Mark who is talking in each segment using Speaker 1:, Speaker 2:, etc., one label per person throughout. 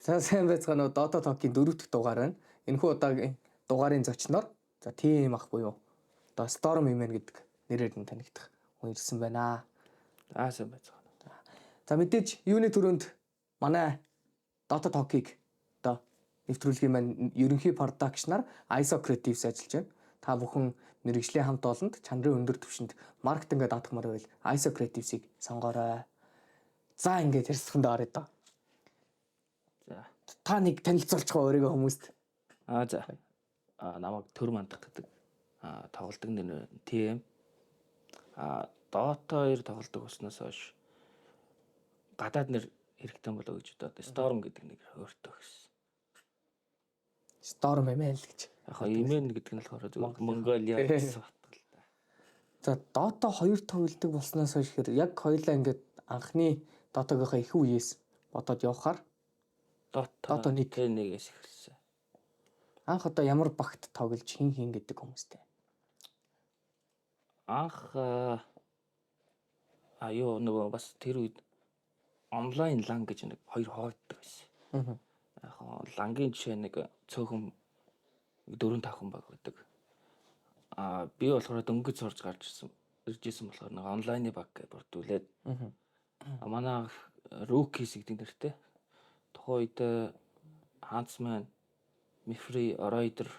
Speaker 1: За, сайн байцгаана уу? Dota Talk-ийн дөрөв дэх дугаар байна. Энэхүү удаагийн дугаарын зочноор за TM ах буюу одоо Storm MN гэдэг нэрээр нь танигдах хүн ирсэн байна.
Speaker 2: Аа, сайн байцгаана.
Speaker 1: За, мэдээж юуны түрүүнд манай Dota Talk-ыг одоо нэвтрүүлгийн маань ерөнхий production-аар ISO Creatives ажиллаж байна. Та бүхэн мэргэжлийн хамт олонд чанарын өндөр түвшинд маркетингээ даатгамаар байвал ISO Creatives-ийг сонгоорой. За, ингээд ярилцлаганд оръё доо.
Speaker 2: За.
Speaker 1: Та нэг танилцуулчих уу өөрийгөө хүмүүст?
Speaker 2: Аа, за. Аа, намайг Төр Мандах гэдэг. Аа, тоглодог нэр нь TM. Аа, Dota 2 тоглодог болсноос хойш гадаад нэр хэрэгтэй болоо гэж бодоод Storm гэдэг нэр өөртөө өгсөн.
Speaker 1: Storm MN л гэж.
Speaker 2: Яг хаа MN гэдэг нь болохоор зөвхөн Монголиа гэсэн утга л да.
Speaker 1: За, Dota 2 тоглодог болсноос хойш гэхээр яг хоёулаа ингээд анхны Dota-гийнхаа их үеэс бодоод явхаар
Speaker 2: Dota
Speaker 1: Dota 1.
Speaker 2: Тэ, нэгээс эхэлсэн.
Speaker 1: Анх одоо ямар багт тоглож, хэн хэн гэдэг хүмүүстэй?
Speaker 2: Анх аа юу, нөгөө бас тэр үед онлайн LAN гэж нэг хоёр хуваагддаг байсан. Яг хоо LAN-гийн жишээ нэг цөөхөн дөрөв тавхан баг байдаг. Аа, би болохоор дөнгөж сурж гарч ирж исэн болохоор нэг онлайны баг гэж бүрдүүлээд манай Rookies гэдэг нэртэй. Тухайн үед Huntsman, Mifri, Oroider,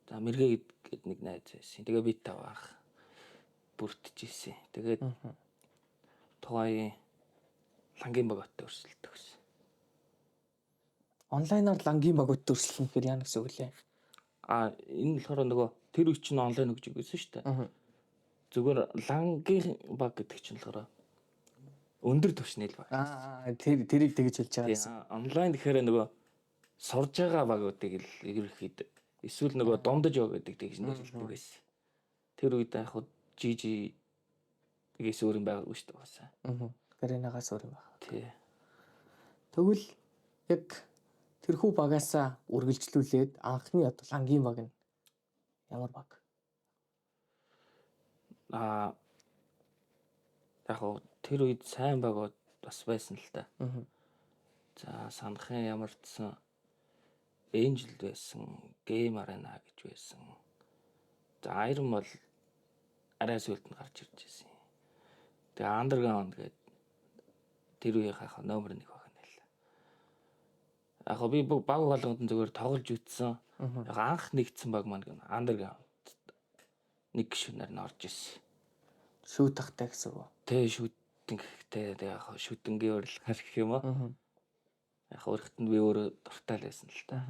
Speaker 2: за, Мэргэ гэдэг нэг найз байсан. Тэгээ бид тав анх бүрдчихсэн. Тэгээд тухайн LAN-гийн багтай өрсөлдөг гэсэн.
Speaker 1: Онлайнаар LAN-гийн багууд өрсөлдөх гэхээр яа гэсэн үг лээ?
Speaker 2: А, энэ болохоор нөгөө тэр үе чинь онлайн өгч өгсөн шүү дээ. Зүгээр LAN-гийн баг гэдэг чинь болохоор өндөр түвшний л баг.
Speaker 1: Аа, тэрийг тэгж хэлж байгаа гэсэн.
Speaker 2: Онлайн гэхээр нөгөө сурж байгаа багуудыг л ерөнхийд эсвэл нөгөө дундаж баг гэдэг тэгж нэрлэдэг байсан. Тэр үед яг хуу GG гээс өөр юм байгаагүй шүү дээ бас.
Speaker 1: Аа. Garena-гаас өөр юм байна.
Speaker 2: Тий.
Speaker 1: Тэгвэл яг тэрхүү багаасаа үргэлжлүүлээд анхны одоо LAN-гийн баг нь ямар баг?
Speaker 2: Аа, яг хуу тэр үед сайн багууд бас байсан л та. За, санахын ямар ч сан Angel байсан, Game Arena гэж байсан. За, Iron бол арай сүүлд нь гарч ирж байсан. Тэгээ Underground гэдэг тэр үеийнхээ номер 1 баг нь байлаа. Яг хоо би баг болгонд нь зүгээр тоглож үтсэн. Яг анх нэгдсэн баг маань Underground нэг гишүүнээр нь орж ирсэн.
Speaker 1: Шүүтахтай гэсэн үг.
Speaker 2: Тэ, шүтэн гэхтэй, тэгээ яг шүтэнгийн урилгаар гэх юм уу. Яг өөрөлт нь би өөрөө дуртай л байсан л та.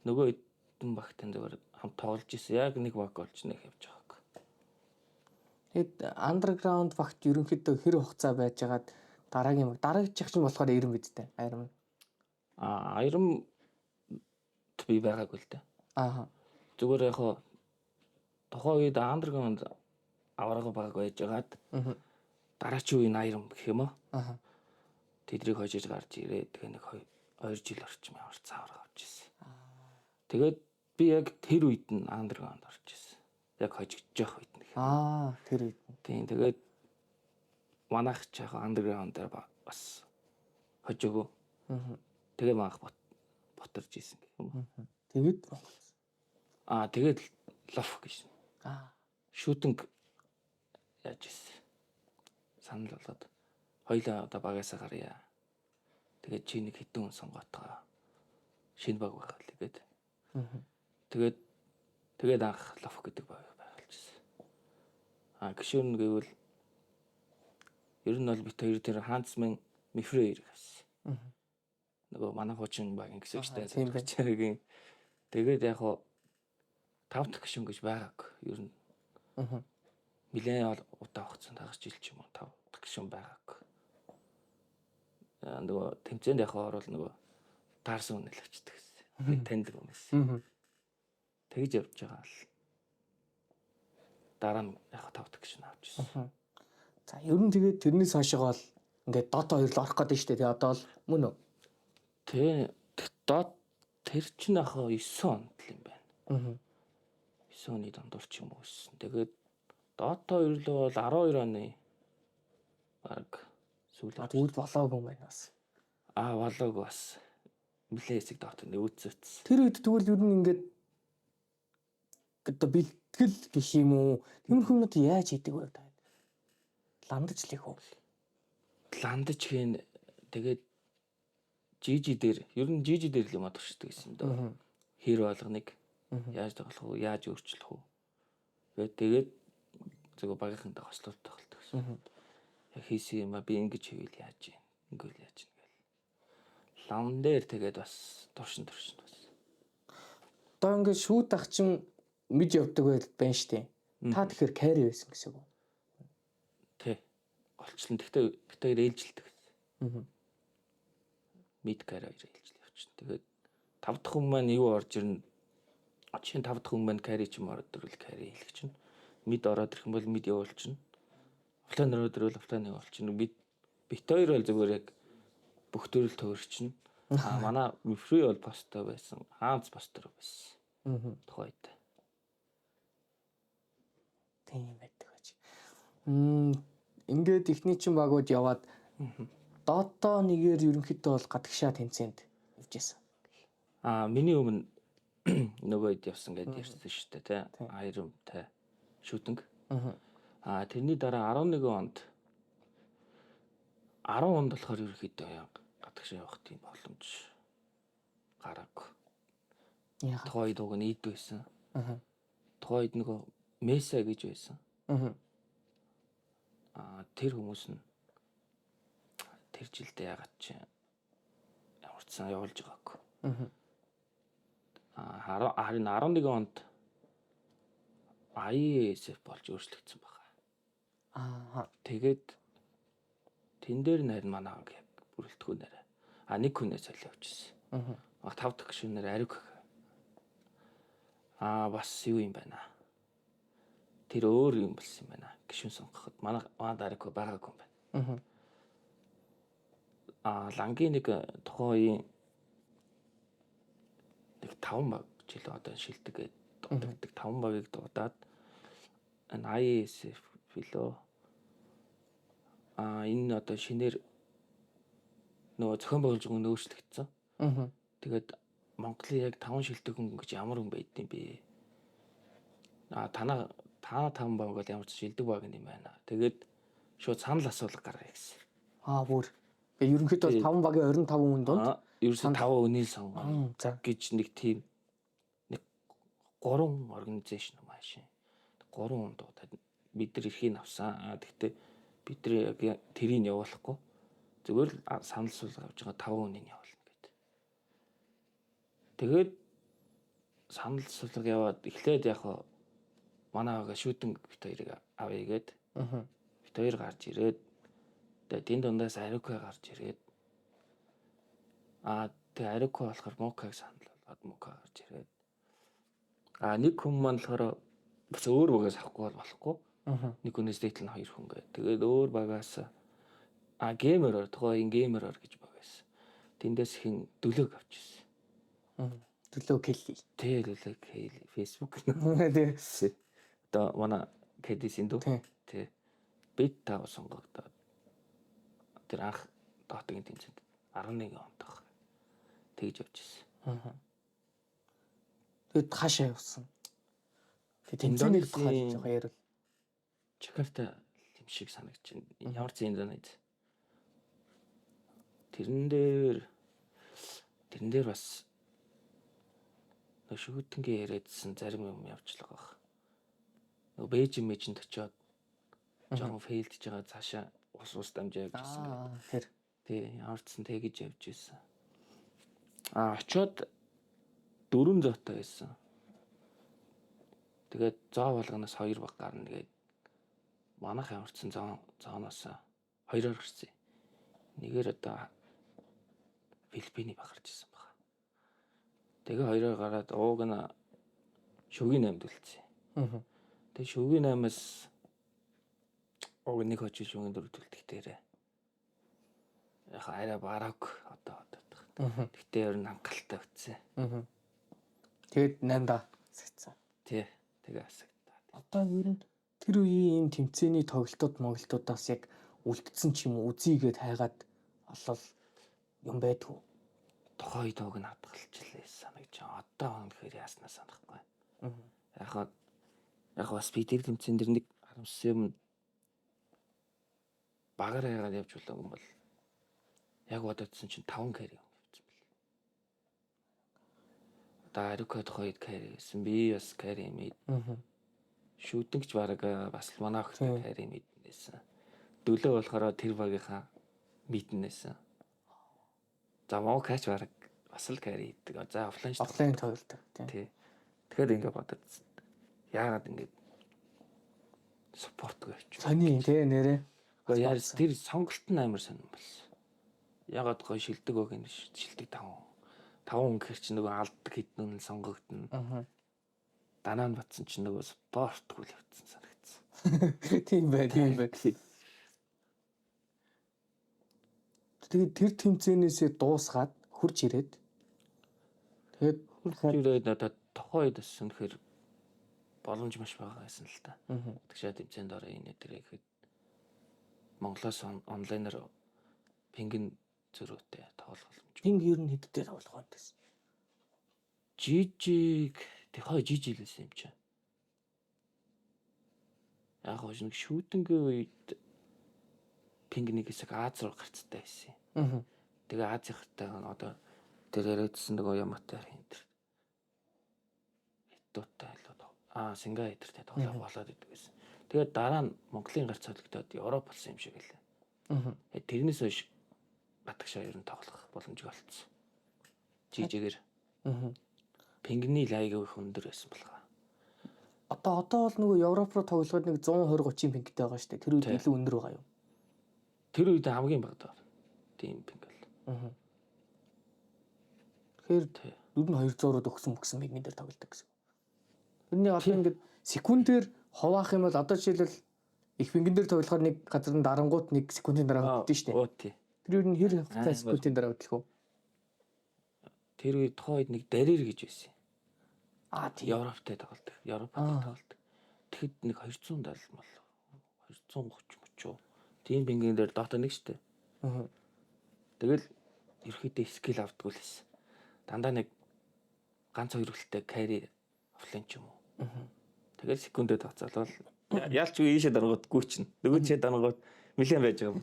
Speaker 2: Нөгөө хэдэн багтан зүгээр хамт тоглож исэн. Яг нэг баг болж нэг явж байгааг.
Speaker 1: Тэгэд Underground багт ерөнхийдөө хэр хугацаа байжгаад дараагийн баг, дараагчих чинь болохоор 90 бидтэй. Iron.
Speaker 2: Аа, Iron би байгаагүй л дээ. Зүгээр яг хоо тухайн үед Underground аварга баг байжгаад дараачийн үеийн Iron гэх юм уу. Тэдрийг хожиж гарч ирээд, тэгээ нэг 2 жил орчим ямар ч аварга авч ирсэн. Тэгээд би яг тэр үед нь Underground орж ирсэн. Яг хожигдож явах үед нь.
Speaker 1: Аа, тэр үед.
Speaker 2: Тийм, тэгээд манайх ч яг Underground дээр бас хожоогүй. Тэгээ манайх ботарч исэн гэх юм уу.
Speaker 1: Тэгээд
Speaker 2: Аа, тэгээд LOF гэж. Шүтэнг яаж исэн. Санал болгоод хоёлаа одоо багаасаа гарья. Тэгээд чи нэг хэдэн хүн сонгоотгоо. Шинэ баг байх л гээд. Тэгээд анх LOF гэдэг баг байгуулж ирсэн. Аа, гишүүн гэвэл ер нь бол бит хоёр тэр Huntsman, Mifre ирэх гэсэн. Нөгөө манай хуучин баг гэсэн үг шүү дээ.
Speaker 1: Тийм байна.
Speaker 2: Тэгээд яг хуу тав дахь гишүүн гэж байгаагүй. Ер нь нэлээд удаан хугацаанд, хагас жил ч юм уу, тав дахь гишүүн байгаагүй. Нөгөө тэмцээнд яг орвол нөгөө таарсан хүн л очдөг гэсэн. Би таньдаг юм байсан. Тэгж явж байгаа л. Дараа нь яг тав дахь гишүүн авч ирсэн.
Speaker 1: За, ер нь тэгээд тэрнээс хойшоо бол ингээд Dota 2 л орох гэдэг шүү дээ. Тэгээ одоо л мөн үү?
Speaker 2: Тэ, Dota тэр чинь яг 9 онд л юм байна. 9 оны дундуур ч юм уу өссөн. Тэгээд Dota 2 л бол 12 оны баг сүүл.
Speaker 1: Тэгвэл болоогүй юм байна бас.
Speaker 2: Аа, болоог бас нилээ хэсэг Dota нэг үзсэн.
Speaker 1: Тэр үед тэгвэл ер нь ингээд одоо бэлтгэл гэх юм уу? Тиймэрхүү юмнууд яаж хийдэг вэ та? LAN-даж л их үү?
Speaker 2: LAN-даж хийн, тэгээд GG дээр, ер нь GG дээр л юм туршдаг гэсэн дөө. Хэр болгоныг яаж тоглох уу, яаж өөрчлөх үү. Тэгээд зөвхөн багийнхантай хослуулт тоглолт гэсэн. Яг хийсэн юм а, би ингэж хийвэл яаж юм, ингэвэл яаж юм гээл. LAN дээр тэгээд бас туршин туршин бас.
Speaker 1: Одоо ингээд шүүд ах чин mid явдаг байл байна штэ. Та тэгэхээр carry байсан гэсэн үг үү?
Speaker 2: Тий. Голчлон, тэгтээ бид хоёр ээлжилдэг гэсэн. Mid carry хоёр ээлжил явчихна. Тэгээд тав дахь хүн маань юу орж ирнэ? Жишээ нь, тав дахь хүн маань carry ч юм ороод ирвэл carry хийлэх чинь. Mid ороод ирэх юм бол mid явуулчихна. Offlane ороод ирвэл offlane явуулчихна. Бид хоёр бол зүгээр яг бүх төрөл төгөрчин. А манай Free бол постой байсан. Хаанц постор байсан. Тухайн үед.
Speaker 1: Тийм байдаг гэж. Ингээд эхний чин багууд яваад Dota нэгээр ерөнхийдөө бол гадагшаа тэмцээнд явж байсан.
Speaker 2: А миний өмнө нөгөө хэд явсан гэдээ ярьсан шүү дээ, тий. Iron-тай шүтэнг. А тэрний дараа 11 онд, 10 онд болохоор ерөнхийдөө яг гадагшаа явах тийм боломж гараагүй.
Speaker 1: Яагаад?
Speaker 2: Тухайн үед уг нь ид байсан. Тухайн үед нөгөө Меса гэж байсан. А тэр хүмүүс нь тэр жилдээ ягаад чи ямар ч сан явуулж байгаагүй. А харин 11 онд IESF болж өөрчлөгдсөн байна. Тэгээд тэн дээр нь харин манай баг яг бүрэлдэхүүн нэрэ. А нэг хүнээ солио явчихсан. А тав дахь гишүүнээр Ариук. А бас юу юм байна. Тэр өөр юм болсон юм байна. Гишүүн сонгоход манай Ариук байгаагүй юм байна. А LAN-гийн нэг тухайн үеийн нэг таван баг жил одоо шилдэг гээд дуудагддаг таван багийг дуудаад, энэ IESF билүү, а энэ одоо шинээр нөгөө зохион байгуулж байгаа нь өөрчлөгдсөн. Тэгээд Монголын яг таван шилдэг хүн гэж ямар хүн байдсан бэ? А танаа та таван баг бол ямар ч шилдэг баг юм байна. Тэгээд шууд санал асуулга гаргая гэсэн.
Speaker 1: Аа, бүр. Тэгээ ерөнхийдөө бол таван багийн 25 хүн дунд
Speaker 2: Ерөөсөө таван хүнийг сонгоно гэж нэг тийм нэг гурван organization маашин. Гурван хүн дуудаад бид нар эрхийг авсан. А тэгтээ бид нар яг тэрийг явуулахгүй, зүгээр л санал асуулга авч байгаа таван хүнийг явуулна гэд. Тэгээд санал асуулга яваад эхлээд яг манай бага шүүдэн бит хоёрыг авъя гээд бит хоёр гарч ирээд, тэгээд энэ дундаас Ариука гарч ирээд, аа тэгээ Ариука болохоор Мукаг санал болгоод Мука гарч ирээд, аа нэг хүн маань болохоор бас өөр багаас авахгүй бол болохгүй. Нэг хүнээс дээтэл нь хоёр хүн гээд. Тэгээд өөр багаас а геймер, тухайн геймер гэж баг байсан. Тэндээс хин дөлөөг авч ирсэн.
Speaker 1: Дөлөө Келли.
Speaker 2: Тэ, дөлөө Келли, Facebook.
Speaker 1: Тэ.
Speaker 2: Одоо манай KDS-ийн дүү. Тэ. Бид тав сонгогдоод тэр анх Dota-гийн тэмцээнд 11 онд баг. Тэгж явж ирсэн.
Speaker 1: Тэгэд хаашаа явсан? Тэг тэмцээний тухай жоохон ярил.
Speaker 2: Жакарта юм шиг санагдаж байна. Ямар ч Индонез. Тэрэн дээр бас нөө шүүтэнгээ яриадсан зарим юм явж л байгаа бах. Нөгөө Бээжин мэжинд очиод жоохон fail-дэж байгаа, цаашаа ус ус дамжаа явж ирсэн гэдэг.
Speaker 1: Тэр.
Speaker 2: Тий, ямар ч сан тэгэж явж ирсэн. А очиод дөрвөн зоотой байсан. Тэгээд зоо болгоноос хоёр баг гарна гээд манайх ямар ч сан зоо зооноос хоёроор гарсан. Нэгээр одоо Филиппиний баг гарч ирсэн баг. Тэгээ хоёроор гараад ууг нь шөгийн 8-д үлдсэн. Тэгээ шөгийн 8-аас уг нэг хожил шөгийн 4-д үлдэх дээрээ. Яг арай бараг одоо. Гэтэ ер нь хангалттай өгсөн.
Speaker 1: Тэгээд 8-да сацсан.
Speaker 2: Тий. Тэгээ асагтаа.
Speaker 1: Одоо ер нь тэр үеийн энэ тэмцээний тоглолтууд моголтуудаас яг үлдсэн ч юм уу, үзийгээд хайгаад олол юм байдгүй.
Speaker 2: Тухайн үед уг нь хадгалчихлаа санагч. Одоо үнэхээр яаснаа санахгүй. Яг яг бас би тэр тэмцээн дэр нэг харамссан юм багаар яагаад явж болоогүй юм бол яг бодоодсэн чинь 5 carry юм явсан бэл. Одоо Арука тухайд carry гэсэн, би бас carry mid. Шүдэнч баг бас манай охин carry mid нэсэн. Дөлөө болохоор тэр багийнхаа mid нэсэн. За Мокач баг бас л carry хийдэг. За offlane
Speaker 1: Offlane тоглодог.
Speaker 2: Тий. Тэгэхээр ингэ бодоод яагаад ингэ support гүй явчих.
Speaker 1: Сони тий нэрээ.
Speaker 2: Гэхдээ яа тэр сонголт нь амар сонирн болсон. Ягаад гоё шилдэг баг энэ шилдэг 5. 5 хүн гэхэр чи нөгөө алддаг хэдэн нь сонгогдно. Данаа нь батсан чи нөгөө support гүй л явцсан санагдсан.
Speaker 1: Тийм бай, тийм бай. Тэгээд тэр тэмцээнээсээ дуусгаад хурж ирээд тэгээд
Speaker 2: хурж ирээд одоо тухайн үед бас үнэхээр боломж маш бага байсан л та. Тэгшээ тэмцээнд ороо энэ тэр гэхэд Монголоос онлайнаар ping эн зөрүүтэй тоглох боломж.
Speaker 1: Ping ер нь хэдтэй тоглох юм гэсэн.
Speaker 2: GG-г тэр хоёр GG л байсан юм чинь. Яг гоо нэг шүүдэнгийн үед ping нэг хэсэг Аз руу гарцтай байсан юм. Тэгээ Азийнхтай одоо тэр яриадсан нөгөө Яматай энэ тэр хятадтай л аа Синга эдэртэй тоглох болоод идэг гэсэн. Тэгээд дараа нь Монголын гарц холигдоод Европ болсон юм шиг байлаа. Тэрнээс хойш гадагшаа ер нь тоглох боломжтой болцсон. GG-гээр. Ping ний лайг их өндөр байсан болгоо.
Speaker 1: Одоо бол нөгөө Европ руу тоглоход нэг 120 30 ping тэй байгаа шүү дээ. Тэр үед илүү өндөр байгаа юу?
Speaker 2: Тэр үед хамгийн бага даа. Тийм ping бол.
Speaker 1: Тэгэхээр ер нь 200 руу төгсөн мөксөн ping эн дээр тоглодог гэсэн. Тэрний одоо ингээд секундээр хуваах юм бол одоо жишээлбэл их ping эн дээр тоглохоор нэг газар нь дарангуут 1 секундын дараа хөдөлнө шүү дээ. Тэр ер нь хэр хугацаа секундын дараа хөдлөх вэ?
Speaker 2: Тэр үед тухайн үед нэг дарир гэж байсан.
Speaker 1: Аа тийм.
Speaker 2: Европтой тоглолдог. Европтой тоглолдог. Тэгэхэд нэг 270 мол 230 мөчөө. Тийм ping эн дээр Dota 1 шүү дээ. Тэгэл ерөөхдөө skill авдаггүй л байсан. Дандаа нэг ганц хоёр үлтэй carry offlane ч юм уу. Тэгэл секундэд тооцоолол ялч үе ийшээ дарангууд гүйчин. Нөгөө чээ дарангууд нилээн байж байгаа юм.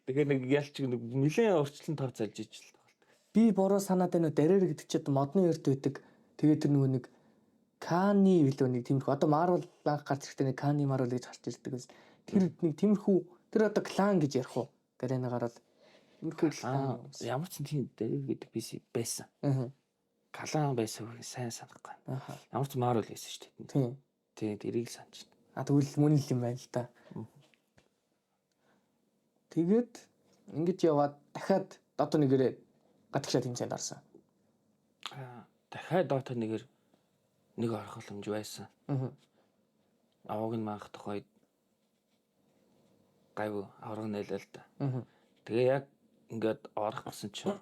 Speaker 2: Тэгэхээр нэг ялч нэг нилээн урьдчилан тооцоолж ижил тоглолт.
Speaker 1: Би бороо санаад байна уу? Дарэр гэдэг чи одоо модны эрт байдаг. Тэгээд тэр нөгөө нэг Кани билүү нэг тиймэрхүү. Одоо Marvel анх гарч ирэхдээ нэг Кани Marvel гэж гарч ирдэг байсан. Тэр нэг тиймэрхүү тэр одоо клан гэж ярих уу? Гарена гараад тиймэрхүү клан.
Speaker 2: Ямар ч тийм дарэр гэдэг биш байсан. Калан байсан үгийг сайн санахгүй. Ямар ч Marvel байсан шүү дээ.
Speaker 1: Тийм.
Speaker 2: Тийм тэрийг л санаж байна.
Speaker 1: А тэгвэл мөн л юм байна л да. Тэгээд ингэж яваад дахиад Dota 1-ээрээ гадагшаа тэмцээнд орсон.
Speaker 2: Дахиад Dota 1-ээр нэг орох боломж байсан. Аваг нь маах тухайд гайв авраг нээлээ л да. Тэгээ яг ингээд орох гэсэн чинь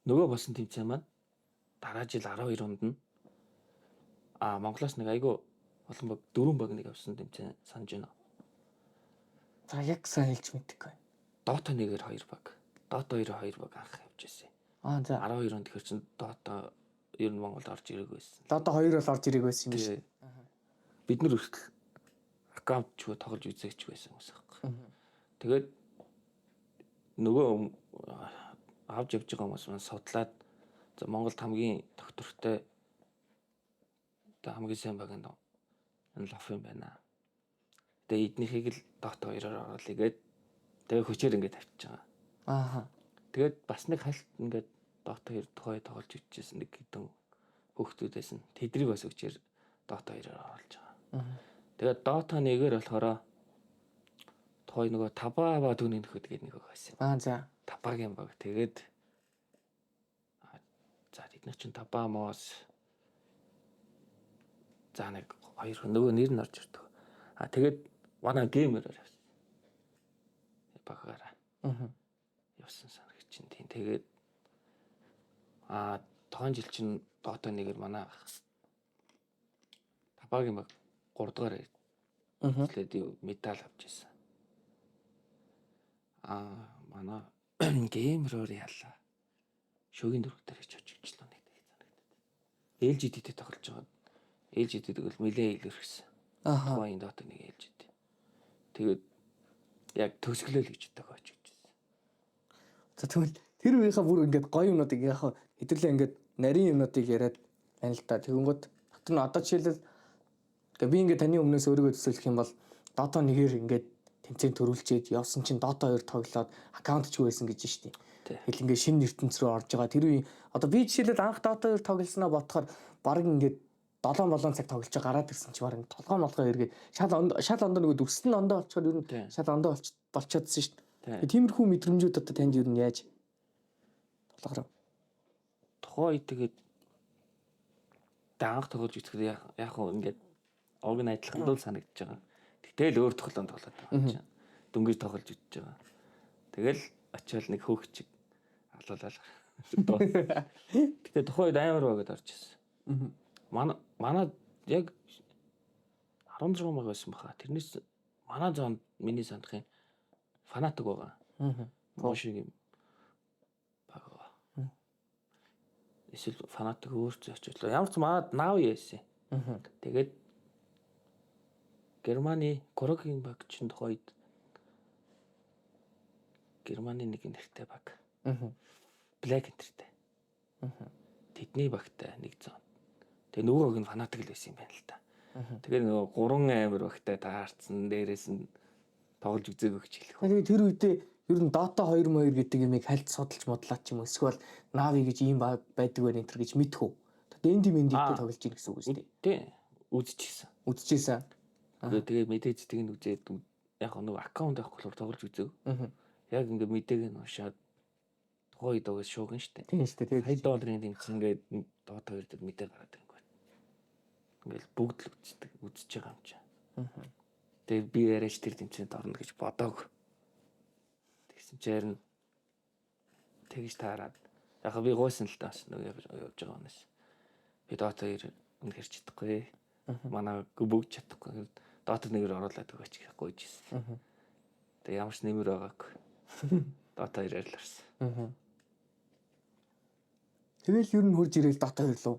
Speaker 2: нөгөө болсон тэмцээн маань дараа жил 12 онд нь Монголоос нэг айгүй олон баг дөрвөн баг нэг авсан тэмцээн санаж байна.
Speaker 1: За яг сайн хэлж мэдэхгүй.
Speaker 2: Dota 1-ээр 2 баг, Dota 2-оор 2 баг анх явж байсан.
Speaker 1: Аа за.
Speaker 2: 12 онд тэгэхээр чинь Dota ер нь Монголд орж ирээгүй байсан.
Speaker 1: Dota 2 бол орж ирээгүй байсан юм биш.
Speaker 2: Бид нар хүртэл аккаунт ч тоглож үзээч байсан хүмүүс аахгүй. Тэгээд нөгөө авч явж байгаа хүмүүс маань судлаад за Монголд хамгийн доктортой одоо хамгийн сайн баг нь энэ лоф юм байна. Тэгээ эднийхийг л Dota 2-оор оруулъя гээд тэгээ хүчээр ингээд тавьчих байгаа.
Speaker 1: Ааха.
Speaker 2: Тэгээд бас нэг хальт ингээд Dota 2 тухай тоглож үзчихсэн нэг хэдэн хүүхдүүд байсан. Тэдрийг бас хүчээр Dota 2-оор оруулж байгаа. Тэгээд Dota 1-ээр болохоор тухай нөгөө Табаба түүний нөхөд гэдэг нэг байсан.
Speaker 1: Аа за.
Speaker 2: Табагийн баг. Тэгээд за тэд нар чинь Табамос за нэг хоёр нөгөө нэр нь орж ирдэг. А тэгээд манай геймерээр явсан. Багаараа. Явсан санагч чинь тийм. Тэгээд тоон жил чинь Dota 1-ээр манай Табагийн баг 3 дугаар эхлээд медаль авч ирсэн. Манай Gamer-оор ялаа. Шөгийн дөрөв дээр хийж очичлаа нэг тэг санагдаад. LGD-тэй тоглож байгаа. LGD тэгвэл нилээ илэрхсэн. Тухайн Dota нэг LGD. Тэгээд яг төгсгөлөө л гэж тохиоч гэжсэн.
Speaker 1: За, тэгвэл тэр үеийнхаа бүр ингээд гоё юмнуудыг яг хэдүүлээ ингээд нарийн юмнуудыг яриад байна л да. Тэгэнгүүт дотор нь одоо жишээлбэл тэгээ би ингээд таны өмнөөс өөрийгөө төсөөлөх юм бол Dota 1-ээр ингээд тэмцээн төрүүлчихэд явсан чинь Dota 2 тоглоод аккаунт ч байсан гэж штий. Тэгэл ингээд шинэ ертөнц рүү орж байгаа. Тэр үеийн одоо би жишээлбэл анх Dota 2 тоглосноо бодохоор баг ингээд 7 болон цаг тоглож гараад ирсэн чи баг толгой молгоо эргээд шал шал ондоо, нөгөө дүрслэн ондоо болчихоор ер нь шал ондоо болчиходсон шүү дээ. Тиймэрхүү мэдрэмжүүд одоо танд ер нь яаж толгороо?
Speaker 2: Тухайн үед тэгээд анх тоглож үзэхэд яг хөө ингээд уг нь адилхан л санагдаж байгаа. Тэгтэл өөр тоглоом тоглоод байгаа юм чинь. Дөнгөж тоглож үзэж байгаа. Тэгэл очиод нэг хөөгчиг алуулаад. Гэтэ тухайн үед амар багад орж ирсэн. Манай яг 16 мага байсан баха. Тэрнээс манай zone миний санахын Fnatic байгаа. Мош юм баг байгаа. Эсвэл Fnatic өөрчөө очиулаа. Ямар ч манай Navi байсан. Тэгээд Германы Корогийн баг чинь тухайн үед Германы нэг нэртэй баг. Black энтертэй. Тэдний багтай нэг zone. Тэгээ нөгөөг нь Fnatic л байсан юм байна л та. Тэгээ нөгөө гурван амир багтай таарцсан, дээрээс нь тоглож үзээгүй гэж хэлэх.
Speaker 1: Тэгээ тэр үедээ ер нь Dota 2 2 гэдэг юмыг хальт судалж модлаад ч юм уу, эсвэл Navi гэж ийм байдаг байх энэ төр гэж мэдэх үү? Дэнди мэндийтэй тоглож ийн гэсэн үг шүү дээ.
Speaker 2: Тий. Үзчихсэн.
Speaker 1: Үзчихсэн.
Speaker 2: Тэгээ мэдээж тийг нь үзээд яг нөгөө аккаунт авах болохоор тоглож үзэв. Яг ингээ мэдээг нь уншаад тухайн үед угаас шууган штэ.
Speaker 1: Тийм штэ.
Speaker 2: Тэгээ сая долларын тэмцэн ингээд Dota 2 дээр мэдээ гараад ирэнгүүт. Ингээл бүгд л үздэг, үзэж байгаа юм чинь. Тэгээ би яриач тэр тэмцээнд орно гэж бодоог. Тэгсэн чи харин тэгж таарад. Яг би гойсон л та бас нөгөө явж байгаа өнөөс. Би Dota 2 үнэхэр чадахгүй. Манай бүгд чадахгүй. Dota 1-ээр оруулаад өгөөч гэж гуйж ирсэн. Тэгээ ямар ч нэмэр байгаагүй. Dota 2-аар л орсон.
Speaker 1: Тэгэл ер нь хурж ирээл Dota 2 руу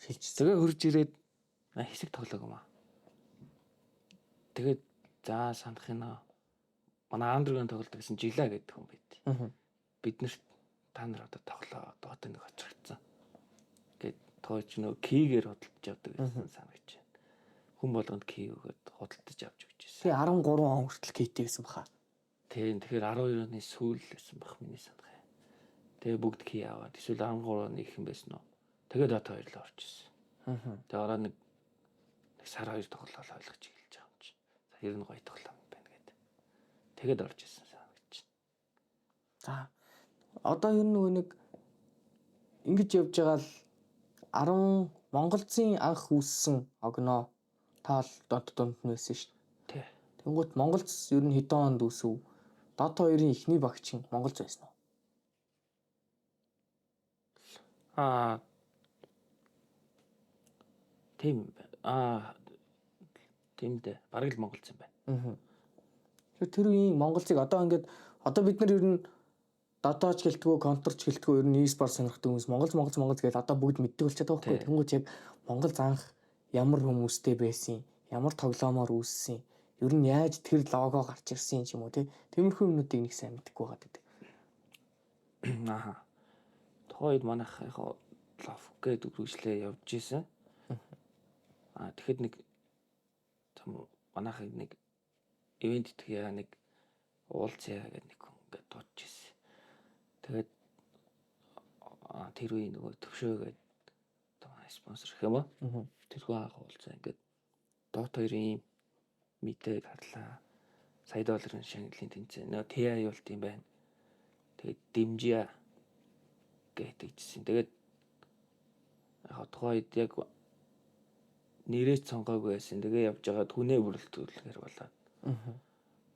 Speaker 1: шилжсэн.
Speaker 2: Тэгээ хурж ирээд хэсэг тоглоог юм аа. Тэгээд за санах юм аа. Манай Андергийн тоглолт гэсэн Жила гэдэг хүн байт. Бид нарт та нар одоо тоглоо, Dota 1 хоцрогдсон. Гэт тооч нөө key гээр худалдаж авдаг гэсэн санагч байна. Хүн болгонд key өгөөд худалдаж авч өгч ирсэн.
Speaker 1: Тэгээ 13 он хүртэл key тэй байсан баха.
Speaker 2: Тийм, тэгэхээр 12 оны сүүл байсан бах миний санах юм. Тэгээ бүгд key аваад, эсвэл 13 оны их юм байсан уу. Тэгээ Dota 2 л орж ирсэн. Тэгээ ороо нэг сар хоёр тоглоол ойлгож эхэлж байгаа юм чи. За, ер нь гоё тоглоом байна гэдэг. Тэгээд орж ирсэн санагч.
Speaker 1: За, одоо ер нь нөгөө нэг ингэж явж байгаа л 10 Монголзын анх үүссэн огноо та л дот дунд нь байсан шүү
Speaker 2: дээ.
Speaker 1: Тэнгүүт Монголц ер нь хэдэн онд үүсв? Dota 2-ын эхний багч нь Монголз байсан уу?
Speaker 2: Аа, тийм аа, тийм дээ. Бараг л Монголз юм байна.
Speaker 1: Тэгэхээр тэр үеийн Монголзыг одоо ингээд одоо бид нар ер нь Dota ч гэлтгүү, Counter ч гэлтгүү, ер нь e-sport сонирхдаг хүмүүс Монголз, Монголз, Монголз гэж одоо бүгд мэддэг болчиход байгаа байхгүй. Тэнгүүт яг Монголз анх ямар хүмүүстэй байсан, ямар тоглоомоор үүссэн, ер нь яаж тэр лого гарч ирсэн ч юм уу те. Тиймэрхүү юмнуудыг нэг сайн мэдэхгүй байгаа гэдэг.
Speaker 2: Аа. Тухайн үед манайх яг лов гээд үргэлжлээ явж исэн. Аа, тэгэхэд нэг манайхыг нэг event итгэе, нэг уулзъя гэдэг нэг хүн ингээд дуудаж ирсэн. Тэгээд тэр үе нөгөө төвшөөгээд одоо спонсор гэх юм уу? Тэр хүн анх уулзаа, ингээд Dota 2-ын мэдээг харлаа. Сая долларын шагналын тэмцээн. Нөгөө TI болт юм байна. Тэгээд дэмжиа гэдэг жисэн. Тэгээд яг тухайн үед яг нэрээ сонгоогүй байсан. Тэгээ явж байгаад хүнээ бүрэлдэхүүлэхээр болоод.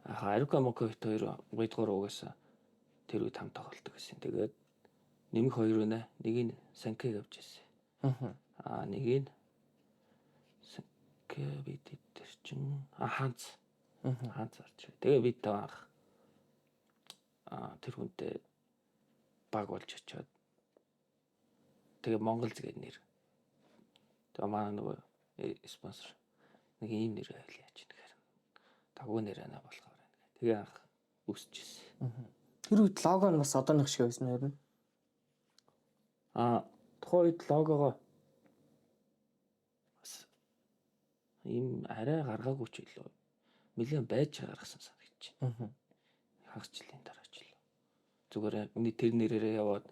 Speaker 2: Аа, Арука Мокойт хоёр гуйдгуур угаасаа тэр үед хамт тоглолдог гэсэн. Тэгээд нэмэх хоёр өнө, нэг нь Санкэг авч ирсэн. Аа, нэг нь Санкэ, бид тэр чин Ханц. Ханц орж. Тэгээ бид тав анх Тэр хүнтэй баг болж очиод тэгээ Монгол зэгээд нэр. Тэгээ манай нөгөө спонсор нэг ийм нэр байвал яаж нэхэр. Дагуу нэр ана болохоор байна гэх. Тэгээ анх үүсчихсэн.
Speaker 1: Тэр үед лого нь бас одооных шиг байсан юм.
Speaker 2: Тухайн үед логогоо бас ийм арай гаргаагүй ч илүү. Нэлээд байж гаргасан санагдчих. Хагас жилийн дараа ч илүү. Зүгээр миний тэр нэрээрээ яваад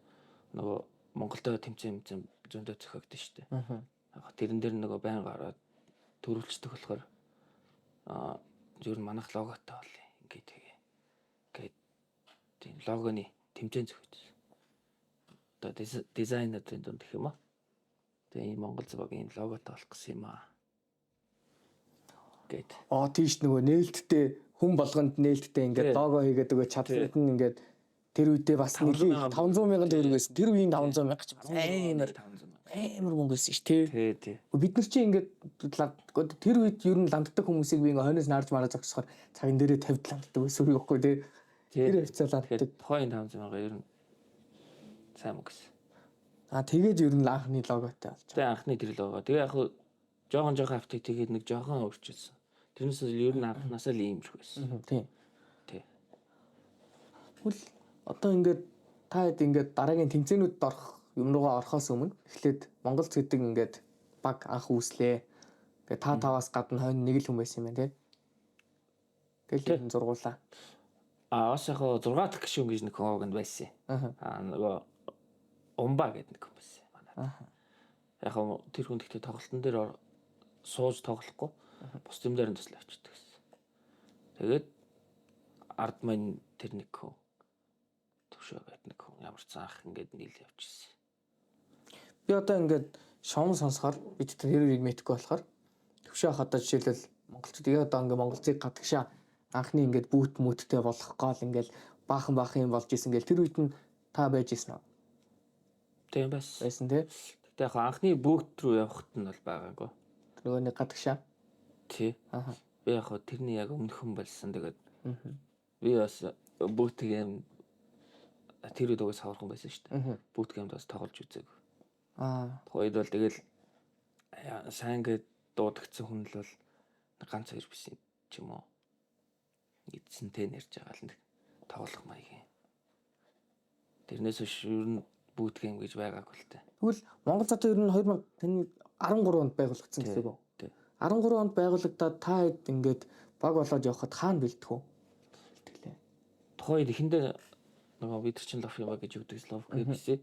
Speaker 2: нөгөө Монголдо тэмцээн тэмцээн зөндөө зохиогдсон шүү дээ. Яг тэрэн дээр нөгөө байн гараад төрүүлцдэг болохоор ер нь манайх логотой бол ингээд тэгээ. Ингээд тийм логоны тэмцээн зохиодсон. Одоо дизайнерын дунд гэх юм аа. Тэгээ ийм Монгол багийн логотой болох гэсэн юм аа. Гэт.
Speaker 1: Тийш нөгөө нээлттэй хүн болгонд нээлттэй ингээд лого хийгээд өгөө чадварт нь ингээд тэр үедээ бас нэлийн 500 мянган төгрөг байсан. Тэр үеийн 500 мянга ч бас амар амар мөнгө байсан ш тий.
Speaker 2: Тий, тий.
Speaker 1: Бид нар чи ингээд тэр үед ер нь ланддаг хүмүүсийг би ингээд хойноос нарж мараа зогсохоор цаган дээрээ 50 ланддаг байсан үе байхгүй тий. Тэр хавцаа ланддаг.
Speaker 2: Тухайн 500 мянга ер нь сайн мөнгө гэсэн.
Speaker 1: Тэгээд ер нь анхны логотой болж
Speaker 2: байгаа. Тэгээ анхны тэр лого. Тэгээ яг жоохон жоохон автыг тэгээд нэг жоохон өөрчилсөн. Тэрнээс ер нь анхнаасаа л ийм шиг байсан.
Speaker 1: Тийм.
Speaker 2: Тий.
Speaker 1: Тэгвэл одоо ингээд та хэд ингээд дараагийн тэмцээнүүдэд орох юм руугаа орохоос өмнө эхлээд Монголц гэдэг ингээд баг анх үүслээ. Тэгээ та таваас гадна хойно нэг л хүн байсан юм байна тий. Тэгэл ер нь зургуулаа.
Speaker 2: Бас яг 6 дахь гишүүн гэж нэг хүн уг нь байсан. Нөгөө Умба гэдэг нэг хүн байсан манай. Яг тэр хүн гэхдээ тоглолтын дээр сууж тоглохгүй бус юм дээр нь туслаа авчдаг гэсэн. Тэгээд ард маань тэр нэг хүн төвшөө гэдэг нэг хүн ямар ч анх ингээд нийл явчихсан.
Speaker 1: Би одоо ингээд шоум сонсохоор бид тэр үеийг мэдхгүй болохоор төвшөө ах одоо жишээлбэл монголчууд яг одоо ингээд монголцыг гадагшаа анхны ингээд бүүт мүттэй болох гол ингээд баахан баахан юм болж исэн гэл тэр үед нь та байж исэн үү?
Speaker 2: Тийм бас.
Speaker 1: Байсан тий.
Speaker 2: Гэтэ яг анхны бүүт рүү явахт нь бол байгаагүй.
Speaker 1: Нөгөө нэг гадагшаа.
Speaker 2: Тий. Би яг тэрний яг өмнөхөн болсон. Тэгээд би бас бүүт гейм тэр үед угаас хавархан байсан шүү дээ. Бүүт геймд бас тоглож үзег. Тухайн үед бол тэгэл сайн гээд дуудагдсан хүн л бол ганц хоёр биш ч юм уу. Эзэнтэй нэрж байгаа л нэг тоглох маягийн. Тэрнээс биш ер нь бүүт гейм гэж байгаагүй л дээ.
Speaker 1: Тэгвэл Монгол цаатан ер нь 2013 онд байгуулагдсан гэсэн үг үү? 13 онд байгуулагдаад та хэд ингээд баг болоод явхад хаана бэлдэх үү? Бэлтгэлээ.
Speaker 2: Тухайн үед эхэндээ нөгөө бид нар чинь лоф юм гэж өгдөг лоф гэвсээ.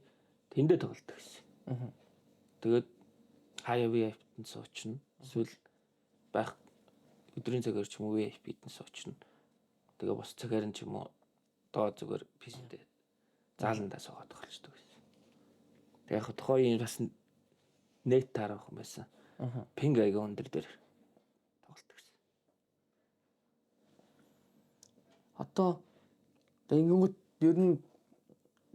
Speaker 2: Тэндээ тоглолдог гэсэн. Тэгээд хаяа VIP-д суучна. Эсвэл байх өдрийн цагаар ч юм уу VIP-д суучна. Тэгээ бус цагаар нь ч юм уу доо зүгээр PC-д зааландаа суугаад тоглолцдог гэсэн. Тэгээ яг тухайн бас нет таарах юм байсан. Пинг аяга өндөр дээр тоглолдог гэсэн.
Speaker 1: Одоо тэгэнгүүт ер нь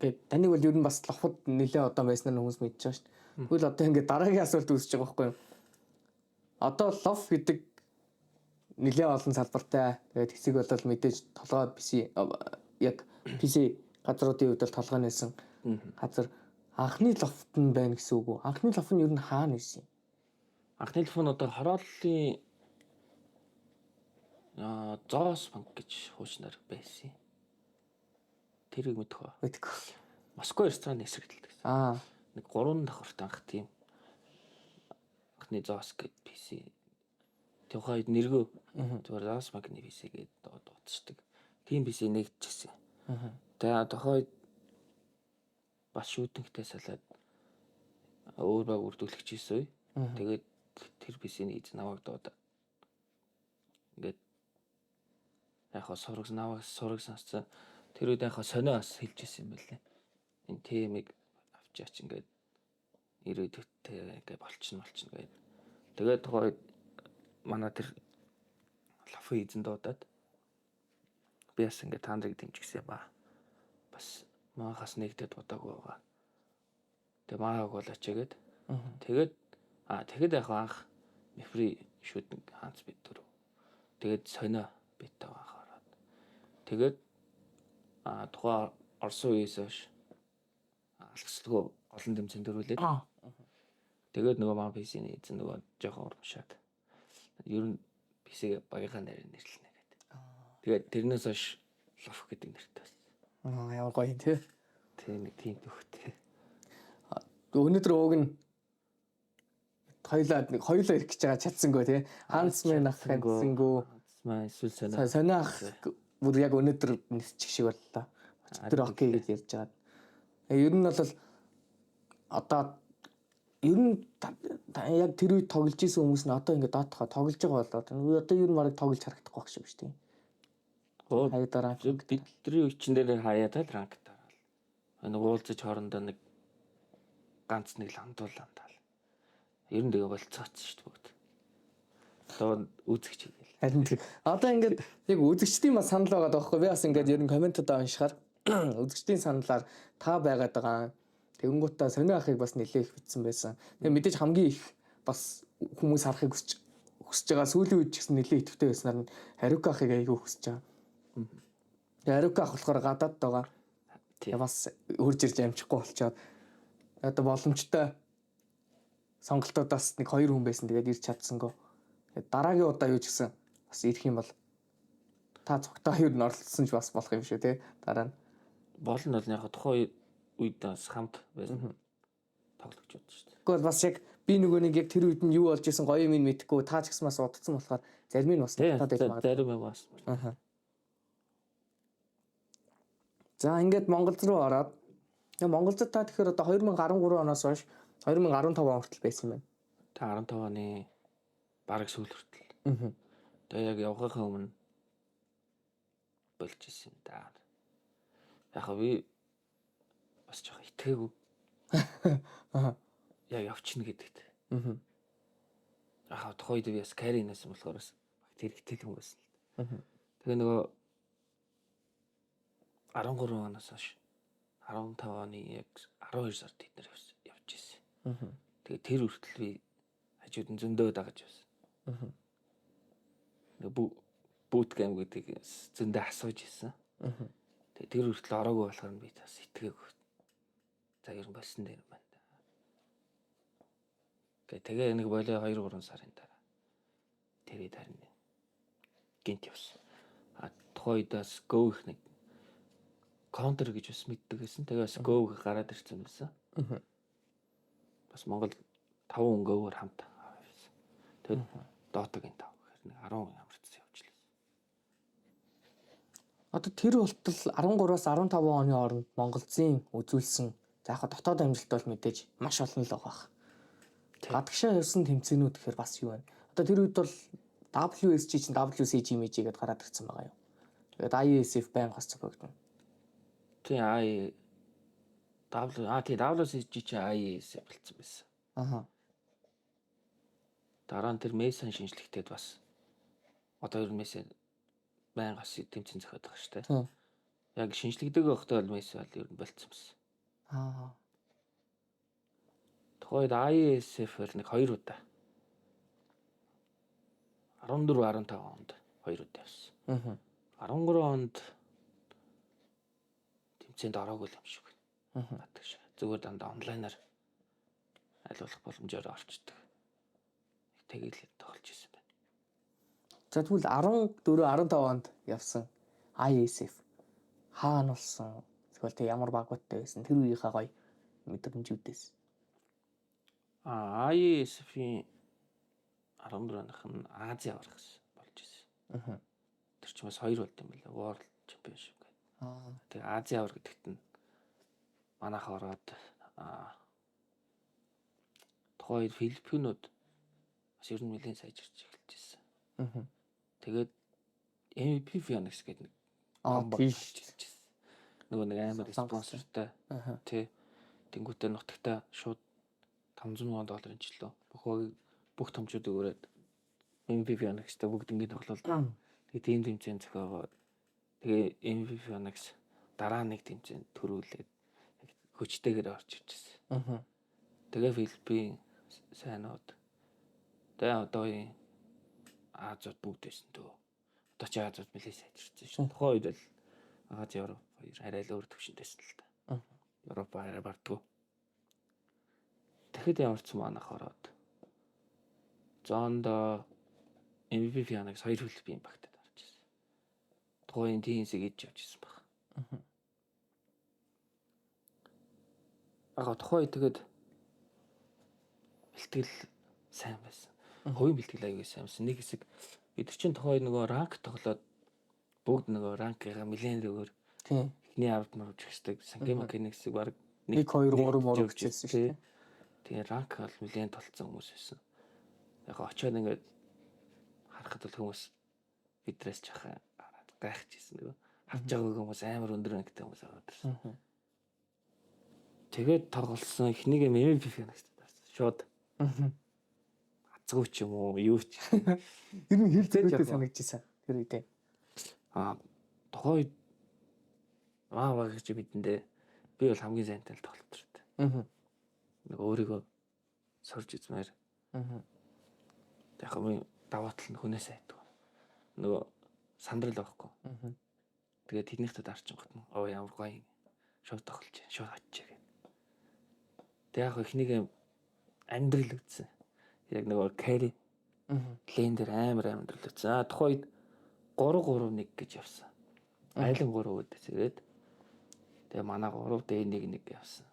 Speaker 1: гээд таныг бол ер нь бас лоход нэлээ одоо байснаар хүмүүс мэдж байгаа шүү дээ. Тэгвэл одоо ингээд дараагийн асуулт үүсэж байгаа байхгүй юу? Одоо лоф гэдэг нэлээ олон салбартай. Тэгээд хэсэг бол мэдээж толгой PC яг PC газруудын хувьд бол толгой нээсэн газар анхны лофт нь байна гэсэн үг үү? Анхны лоф нь ер нь хаана байсан юм?
Speaker 2: Анхны лоф нь одоо хорооллын Зоос банк гэж хуучнаар байсан. Тэрийг мэдэх үү?
Speaker 1: Мэдгүй.
Speaker 2: Москва рестораны эсрэг талд гэсэн. Нэг 3 давхарт анх тийм анхны Зоос гэд PC. Тухайн үед нэргөө зүгээр Зоос банкны PC гээд дуудчихдаг. Тийм PC нэгдчихсэн. Тэгээ тухайн үед бас шүүтэнхтэй салаад өөр баг үрдүүлэх хийсэн үе. Тэгээд тэр PC-ний эзэн намайг дуудаад ингээд яг хаа сураг намайг сураг сонсцсон. Тэр үед яг хаа сонио бас хэлж ирсэн юм байлээ. Энэ темийг авчаач ингээд ирээдүйдээ ингээд болчихно гээд. Тэгээд тухайн үед манай тэр лафи эзэн дуудаад би бас ингээд та нарыг дэмжигсэн юм аа. Бас маахаас нэгдээд удаагүй байгаа. Тэгээ мааг болооч гээд. Тэгээд тэгэхэд яг анх мефри шүдэн хаанц бид дөрөв. Тэгээд сонио бидтэй анх ороод. Тэгээд Тухайн Орос үеэс хойш алгасалгүй олон тэмцээнд төрүүлээд. Тэгээд нөгөө маа PC-ний эзэн нөгөө жоохон урамшаад. Ер нь PC-г багийнхаа нэрээр нэрлэнэ гэдэг. Тэгээд тэрнээс хойш Лоф гэдэг нэртэй болсон.
Speaker 1: Ямар гоё юм те.
Speaker 2: Тэг нэг тийм төвхтэй.
Speaker 1: Өнөөдөр ууг нь хоёлаа нэг хоёлаа ирэх гэж байгаа чадсангүй те. Хансмен ах хандсангүй.
Speaker 2: Хансмен эсвэл сонио.
Speaker 1: Сонио ах бүр яг өнөөдөр нисчих шиг боллоо. Өчигдөр окей гэж ярьж байгаа. Ер нь бол одоо ер нь яг тэр үед тоглож исэн хүмүүс нь одоо ингээд доотхоо тоглож байгаа болоод одоо ер нь барыг тоглож харагдахгүй байх шиг шүү дээ. Хаяа rank
Speaker 2: бидний үечин дээр хаяа л rank тараал. Нэг уулзаж хоорондоо нэг ганц нэг ландуул ландаал. Ер нь тэгээ болцооц шүү дээ бүгд. Одоо үзэгч хийгээл.
Speaker 1: Харин тэг. Одоо ингээд яг үзэгчдийн бас санал байгаа даахгүй. Би бас ингээд ер нь комментодоо уншихаар үзэгчдийн саналаар та байгаад байгаа. Тэгэнгүүтээ сонио ахыг бас нэлээх их бичсэн байсан. Тэгээ мэдээж хамгийн их бас хүмүүс харахыг хүсэж байгаа сүүлийн үед ч гэсэн нэлээх идэвхтэй байснаар нь Харука ахыг айгүй хүсэж байгаа. Тэгээ Харука ах болохоор гадаад байгаа. Тэгээ бас хурж ирж амжихгүй болчоод одоо боломжтой сонголтуудаас нэг хоёр хүн байсан. Тэгээд ирж чадсангүй. Тэгээд дараагийн удаа юу ч гэсэн бас ирэх юм бол та цогтой хоёр нь оролцсон ч бас болох юм шүү те. Дараа нь
Speaker 2: болно бол яг тухайн үед бас хамт байсан тоглогчуд шүү дээ.
Speaker 1: Гэхдээ бас яг би нөгөө нэг яг тэр үед нь юу болж исэн гоё юм мэдэхгүй та ч гэсэн бас удацсан болохоор зарим нь бас
Speaker 2: татаад байж магадгүй. Зарим юм бас.
Speaker 1: Аа. За ингээд Монгол руу ороод Монголд та тэгэхээр одоо 2013 оноос хойш 2015 он хүртэл байсан юм байна.
Speaker 2: Та 15 оны бараг сүүл хүртэл.
Speaker 1: Аа.
Speaker 2: Тэгээ яг явахын өмнө болж исэн да. Яг би бас жоох итгээгүй.
Speaker 1: Аа.
Speaker 2: Яг явчихна гэдэгт.
Speaker 1: Аа.
Speaker 2: Яг тухайн үед би бас carry нэсэн болохоор бас багт хэрэгтэй л хүн байсан л.
Speaker 1: Аа.
Speaker 2: Тэгээ нөгөө 13 оноос хойш 15 оны яг 12 сард тэд нар явж исэн.
Speaker 1: Аа.
Speaker 2: Тэгээ тэр хүртэл би хажууд нь зөндөө дагаж байсан.
Speaker 1: Аа.
Speaker 2: Нөгөө boot camp гэдэг зөндөө асууж исэн.
Speaker 1: Аа.
Speaker 2: Тэгээ тэр хүртэл ороогүй болохоор би бас итгээгүй. За ер нь болсон дээр юм байна. Гэ тэгээ нэг болоо 2 3 сарын дараа тэрийг харин гинт явсан. А тухайн үед бас Go их нэг Counter гэж бас мэддэг байсан. Тэгээ бас Go гараад ирсэн байсан.
Speaker 1: Аа.
Speaker 2: Бас Монгол 5 хүн Go-оор хамт авсан. Тэгээд Dota-гийн 5 гэхээр нэг 10 хүн амарцсан явж лээ.
Speaker 1: Одоо тэр болтол 13-аас 15 оны хооронд Монголзын үзүүлсэн за яг дотоод амжилт бол мэдээж маш олон л байгаа бах. Гадагшаа явсан тэмцээнүүд гэхээр бас юу вэ? Одоо тэр үед бол WSG чинь WCG мэж гээд гараад ирсэн байгаа юу. Тэгээд IESF байнга бас зохиогдно.
Speaker 2: Тийм I W а тий WCG чинь IESF болцсон байсан.
Speaker 1: Аха.
Speaker 2: Дараа нь тэр Mason шинжлэхтэд бас одоо ер нь Mason байнга бас тэмцээн зохиод байгаа шүү дээ.
Speaker 1: Тийм.
Speaker 2: Яг шинжлэгдэг байхдаа бол Mason бол ер нь болцсон байсан.
Speaker 1: Аа.
Speaker 2: Тухайд IESF бол нэг хоёр удаа. 14 15 онд хоёр удаа явсан.
Speaker 1: Аа.
Speaker 2: 13 онд тэмцээнд ороогүй юм шиг байна.
Speaker 1: Аа.
Speaker 2: Гадагш. Зүгээр дандаа онлайнаар аль болох боломжоор орчдөг. Тэгэл тоглож исэн байна.
Speaker 1: За тэгвэл 14 15 онд явсан IESF хаана болсон? Эсвэл тэг ямар багуудтай байсан? Тэр үеийнхээ гоё мэдрэмжүүдээс.
Speaker 2: А IESF-ийн 14 оных нь Ази аврах болж исэн.
Speaker 1: Аа.
Speaker 2: Тэр чинь бас хоёр болд юм байна. World Championship гэдэг.
Speaker 1: Аа.
Speaker 2: Тэгээ Ази аврах гэдэгт нь манайх ороод тухайн үед Филиппинууд бас ер нь нэлээд сайжирч эхэлж ирсэн.
Speaker 1: Аа.
Speaker 2: Тэгээд MVP Phoenix гэдэг нэг
Speaker 1: Аа
Speaker 2: баг
Speaker 1: тийм
Speaker 2: гарч ирж ирсэн. Нөгөө нэг амар спонсортой
Speaker 1: Аа.
Speaker 2: тий. Тэнгүүтээ нутагтаа шууд 500 мянган долларын жилөө. Бүх багийг бүх томчуудыг өрөөд MVP Phoenix-тэй бүгд ингэ тоглолт. Тэгээ тийм тэмцээн зохиогоод тэгээ MVP Phoenix дараа нэг тэмцээн төрүүлээд хүчтэйгээр орж ирж ирсэн.
Speaker 1: Аа.
Speaker 2: Тэгээ Филиппин сайнууд тэгээ одоогийн Азууд бүгд байсан дөө. Одоо чи Азууд нэлээд сайжирсан шүү. Тухайн үед бол Ази Европ Хоёр арай л өөр төвшөнд байсан л та. Европ арай бардгуу. Тэгэхэд ямар ч манайх ороод зоондоо MVP Phoenix хоёр Филиппин багтад орж ирсэн. Тухайн TNC-г идэж явж ирсэн баг. Ага тухайн үед тэгээд бэлтгэл сайн байсан. Хувийн бэлтгэл аягүй сайн байсан. Нэг хэсэг бид нар чинь тухайн үед нөгөө rank тоглоод бүгд нөгөө rank ийн нэлээд өгөр
Speaker 1: Тийм.
Speaker 2: эхний авд мөрөж гэждэг. Сангийн нэг хэсэг баг
Speaker 1: 1 2 3 мөр гэжсэн шүү дээ.
Speaker 2: Тэгээ rank бол нэлээд толцсон хүмүүс байсан. Яг очиод ингээд харахад бол хүмүүс бидрээс жахан гайхаж ирсэн нөгөө. Харж байгаа хүмүүс амар өндөр rank тай хүмүүс аваад ирсэн. Тэгээд тоглосон эхнийг MVP Phoenix дарсан. Шууд. Азгүй ч юм уу, юу ч.
Speaker 1: Ер нь хэр зөрүүтэй санагдчихсан тэр үедээ.
Speaker 2: Аа тухайн үед маа баг гэж бидэндээ би бол хамгийн сайнтай л тоглолт шүү дээ. Нэг өөрийгөө сорж үзмээр. Яг хамгийн даваа тал нь хүнээс айдаг. Нөгөө сандрал байхгүй. Тэгээд тэднийхтэй дарчингот нь оо ямар гоё шууд тоглож, шууд очиж гэх. Тэг яг эхнийг амьдрал үзсэн. Яг нөгөө carry lane дээр амар амьдрал үзсэн. А тухайн үед 3 3 1 гэж явсан. Айлан 3 үүдээс ирээд тэгээ манай 3 D 1 1 явсан.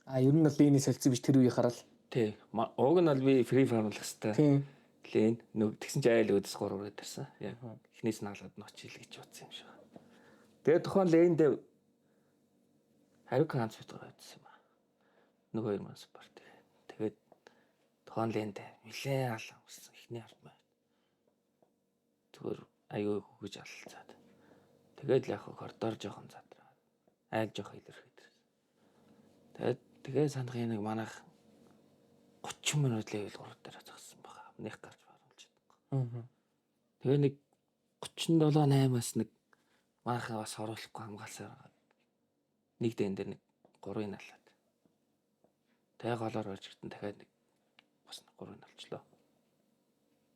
Speaker 1: А ер нь бол lane ий солилцсон биш тэр үеийн харал.
Speaker 2: Тий. Уг нь бол би free farm лах хэвээр.
Speaker 1: Тийм.
Speaker 2: Lane нөг тэгсэн чи айл өөдөс 3 өрөөд ирсэн. Яг эхнээс нь халаад ноч ил гэж бодсон юм шиг. Тэгээ тухайн lane дээр Харука ганц битгаар байдсан юм аа. Нөгөө хоёр маань support. Тэгээд тухайн lane дээр нилээн алан өссөн эхний ард маа. Зүгээр аюу хөгж алалцаад. Тэгээд л яг коридор жоохон задраад айл жоохон илэрхэд ирсэн. Тэгээд тэгээ санахын нэг манайх 30 минут level 3 дээр зогссон байгаа. Нэг гарч харуулж чадахгүй. Тэгээ нэг 37 8-аас нэг манайхаа бас оруулахгүй хамгаалсаар байгаа. Нэг дэн дээр нэг 3-ыг алаад. Тэгээ голоор орж иртэн дахиад нэг бас 3-ыг алчлаа.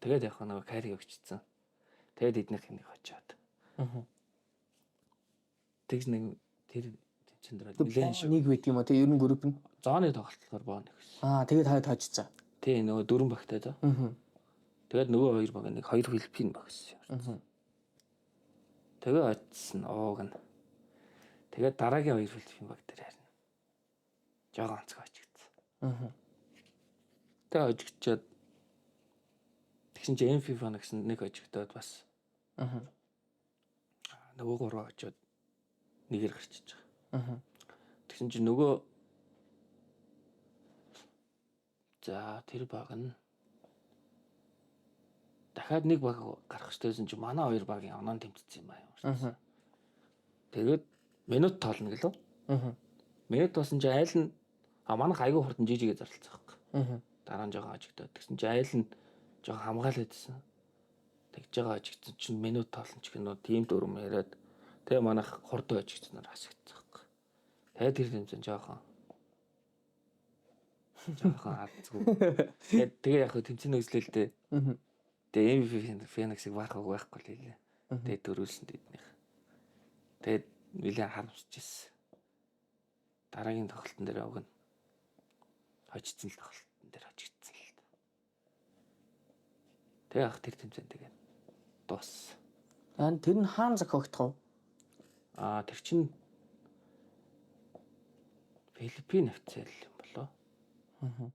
Speaker 2: Тэгээд яг нөгөө carry өгчсөн. Тэгээд эднийх нэг очиад. Тэгж нэг тэр тэмцээн дээр нэлээд шүү.
Speaker 1: Нэг байт юм а тий ер нь групп нь.
Speaker 2: Зооны тоглолтоор боо нэг гэсэн.
Speaker 1: Аа тэгээд хойд хожицсан.
Speaker 2: Тий нөгөө дөрвөн багтай зоо. Тэгээд нөгөө хоёр баг нэг хоёр Филиппин баг гэсэн. Тэгээ очсон ууг нь. Тэгээд дараагийн хоёр Филиппин баг дээр харин жоохон онцгой очигдсан. Тэгээ очигдчихэд тэгсэн чинь MP гэсэн нэг очигдоод бас нөгөө гурав очиод нэгээр гарчиж байгаа. Тэгсэн чинь нөгөө за тэр баг нь дахиад нэг баг гарах хэрэгтэйсэн чинь манай хоёр багийн оноо тэмцсэн юм аа юм. Тэгээд минут тоолно гэлөө. Минут тоолсон чинь айл нь а манайх айгүй хурдан жижигээ зарлцсан байхгүй. Дараа нь жоохон ажигдаад тэгсэн чинь айл нь жоохон хамгаалагдсан. Тэгж байгаа ажигдсан чинь минут тоолсон ч гэнэ тийм дүрм яриад тэгээ манайх хурдан ажигдсанаар хасагдсан байхгүй. Тэгээд тэр тэмцээн жоохон алдгүй. Тэгээд тэгээ яг тэмцээн үзлээ л дээ. Тэгээ MVP Phoenix-ыг баах байхгүй л хэлээ. Тэгээд дөрүүлсэн тэднийх. Тэгээд нэлээд харамсаж ирсэн. Дараагийн тоглолтын дээр уг нь хожигдсон л тоглолтын дээр хожигдсон л. Тэгээ ах тэр тэмцээн тэгээд дууссан.
Speaker 1: Аа тэр нь хаан зохиогдох уу?
Speaker 2: Аа тэр чинь Филиппин офицер юм болоо.
Speaker 1: Аа.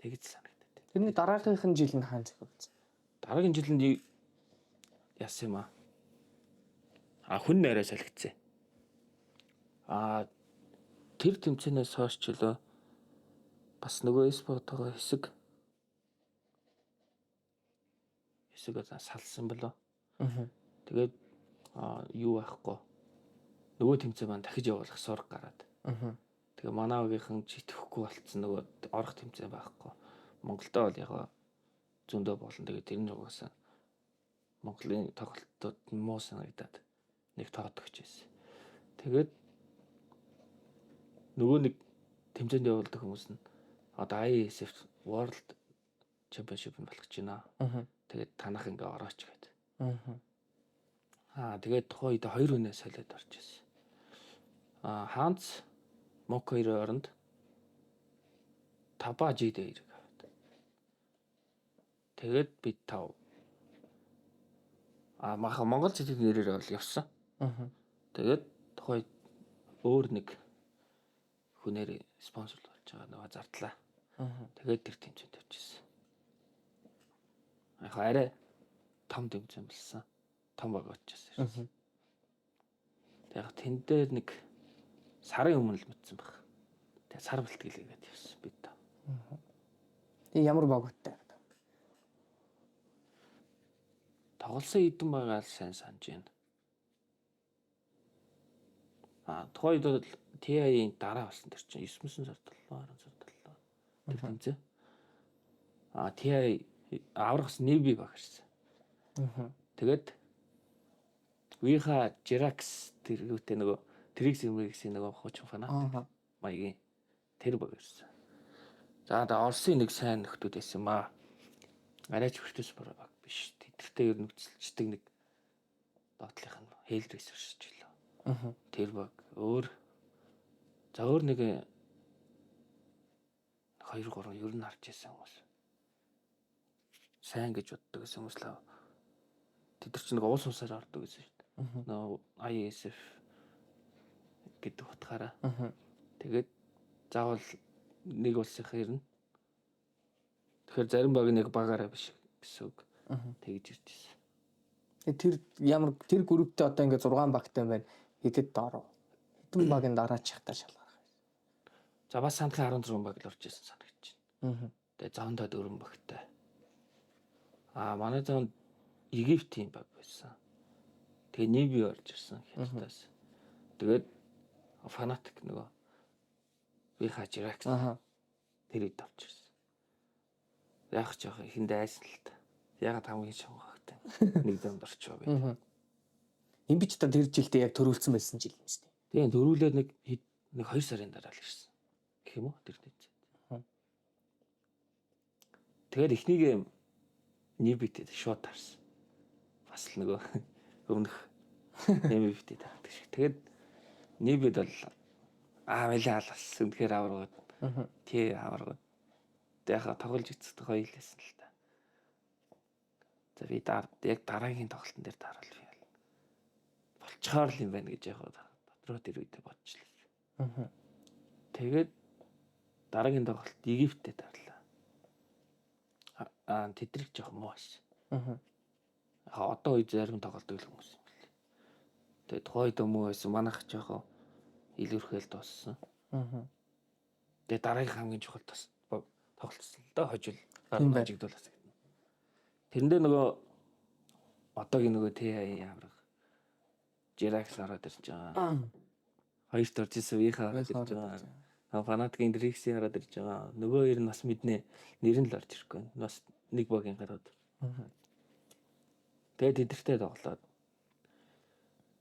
Speaker 2: Тэгж санагдаад.
Speaker 1: Тэрний дараагийнх нь жил нь хаан зохиогдсон.
Speaker 2: Дараагийн жил нь яасан юм аа? А хүн нарай солигдсон. А тэр тэмцээнээс хойш ч лөө бас нөгөө спортогоо хэсэг салсан болоо.
Speaker 1: Аа.
Speaker 2: Тэгээд юу байхгүй. Нөгөө тэмцээн маань дахиж явуулах сураг гараад.
Speaker 1: Аа.
Speaker 2: Тэгээ манай багийнхан ч итгэхгүй болцсон нөгөө орох тэмцээн байхгүй. Монголдо бол яг зөндөө болно. Тэгээ тэр нь угаасаа Монголын тоглолтууд муу санагдаад нэг тоодогч байсан. Тэгээд нөгөө нэг тэмцээнд явуулдаг хүмүүс нь одоо IESF World Championship нь болох гэж байна.
Speaker 1: Аа.
Speaker 2: Тэгээд танах ингээ орооч гээд.
Speaker 1: Аа.
Speaker 2: Аа, тэгээд тухайн үед хоёр хүнээ солиод орж ирсэн. Аа, Ханц Мок хоёрын оронд Таба Жид хоёрыг аваад. Тэгээд бид тав. Аа, маха Монгол зэдэг нэрээр бол явсан. Тэгээд тухайн өөр нэг хүнээр спонсорлож байгаа нөгөө зардлаа. Тэгээд тэр тэмцээнд явчихсан. Яг арай том тэмцээн болсон. Том баг очижсэн. Яг тэн дээр нэг сарын өмнө л мэдсэн баг. Тэгээд сар бэлтгэлээгээд явсан бид тав.
Speaker 1: Тэгээ ямар багтай?
Speaker 2: Тоглосон хэдэн байгаа л сайн санаж байна. А, тухайн үед бол TI-ийн дараа болсон тэр чинь 9 сард 7, 10 сард 7 тэр тэмцээн. А, TI аврахс Неви баг ирсэн. Тэгээд Виха Jirax тэр юутэй нөгөө Trix Mix-ийн нөгөө хуучин фанат маягийн тэр баг ирсэн. За, одоо Оросын нэг сайн нөхдүүд байсан юм аа. Арайч Virtus Pro баг биш. Тэдэртэй ер нь нүцэлждэг нэг доотлих нь Hellraiser шиж илээ. Тэр баг өөр, за өөр нэг 2 3 ер нь харж байсан хүмүүс. Сайн гэж боддог гэсэн хүмүүс л тэд нар чинь нэг уус усаар ордог гэсэн шүү дээ. Нөгөө ISF гэдэг утгаараа. Тэгээд заавал нэг улсынхаа ирнэ. Тэгэхээр зарим баг нэг багаараа биш гэсэн үг. Тэгж ирж ирсэн.
Speaker 1: Тэр ямар тэр групптэй одоо ингээд 6 багтай байна. Хэдэд доров. Хэдэн багийн дараачихтаа шалгарах юм.
Speaker 2: За, бас санахын 16 баг л орж ирсэн санагдаж байна. Тэгээ зоондоо 4 багтай. Аа, манай зоонд Египтийн баг байсан. Тэгээ Ниби орж ирсэн Хятадаас. Тэгээд Фанатик нөгөө Виха Жиракс тэр үед орж ирсэн. Яг ч яах ихэндээ айсан л та. Ягаад хамгийн шонгогтой нэг зонд орчоо гэж.
Speaker 1: Энэ би ч та тэр жилдээ яг төрүүлсэн байсан жил юм шүү дээ.
Speaker 2: Тийм, төрүүлээд нэг нэг 2 сарын дараа л ирсэн. Гэх юм уу тэр нийт. Тэгээд эхнийг Нибитэд шууд тарсан. Бас л нөгөө өмнөх MVP таардаг шиг. Тэгээд Нибид бол аа мэлээ алгасан. Тэгэхээр аваргууд. Тий, аваргууд. Тэг яхаа тоглож үзэх гоё л байсан л та. За, би яг дараагийн тоглолтын дээр дараал би болчоор л юм байна гэж яг дотроо тэр үедээ бодчихлаа. Тэгээд дараагийн тоглолт Египтэд дарлаа. Аа, тэдрэг жоох муу байсан. Аа, одоо үед зарим тоглолдог л хүмүүс юм бэл. Тэгээд тухайн үед муу байсан. Манайх жоох илүүрхэл дууссан. Тэгээд дараагийн хамгийн чухал тас тоглолцсон л доо хожил хожигдуулаас гэдэг. Тэрэндээ нөгөө одоогийн нөгөө TI авраг Jirax ороод ирж байгаа. Хоёрт орж ирсэн Виха ороод ирж байгаа. Фанатикийн Дрикси ороод ирж байгаа. Нөгөө хоёр нь бас мэднэ. Нэр нь л орж ирэхгүй. Бас нэг багийн гараад. Тэгээд тэдэртэй тоглоод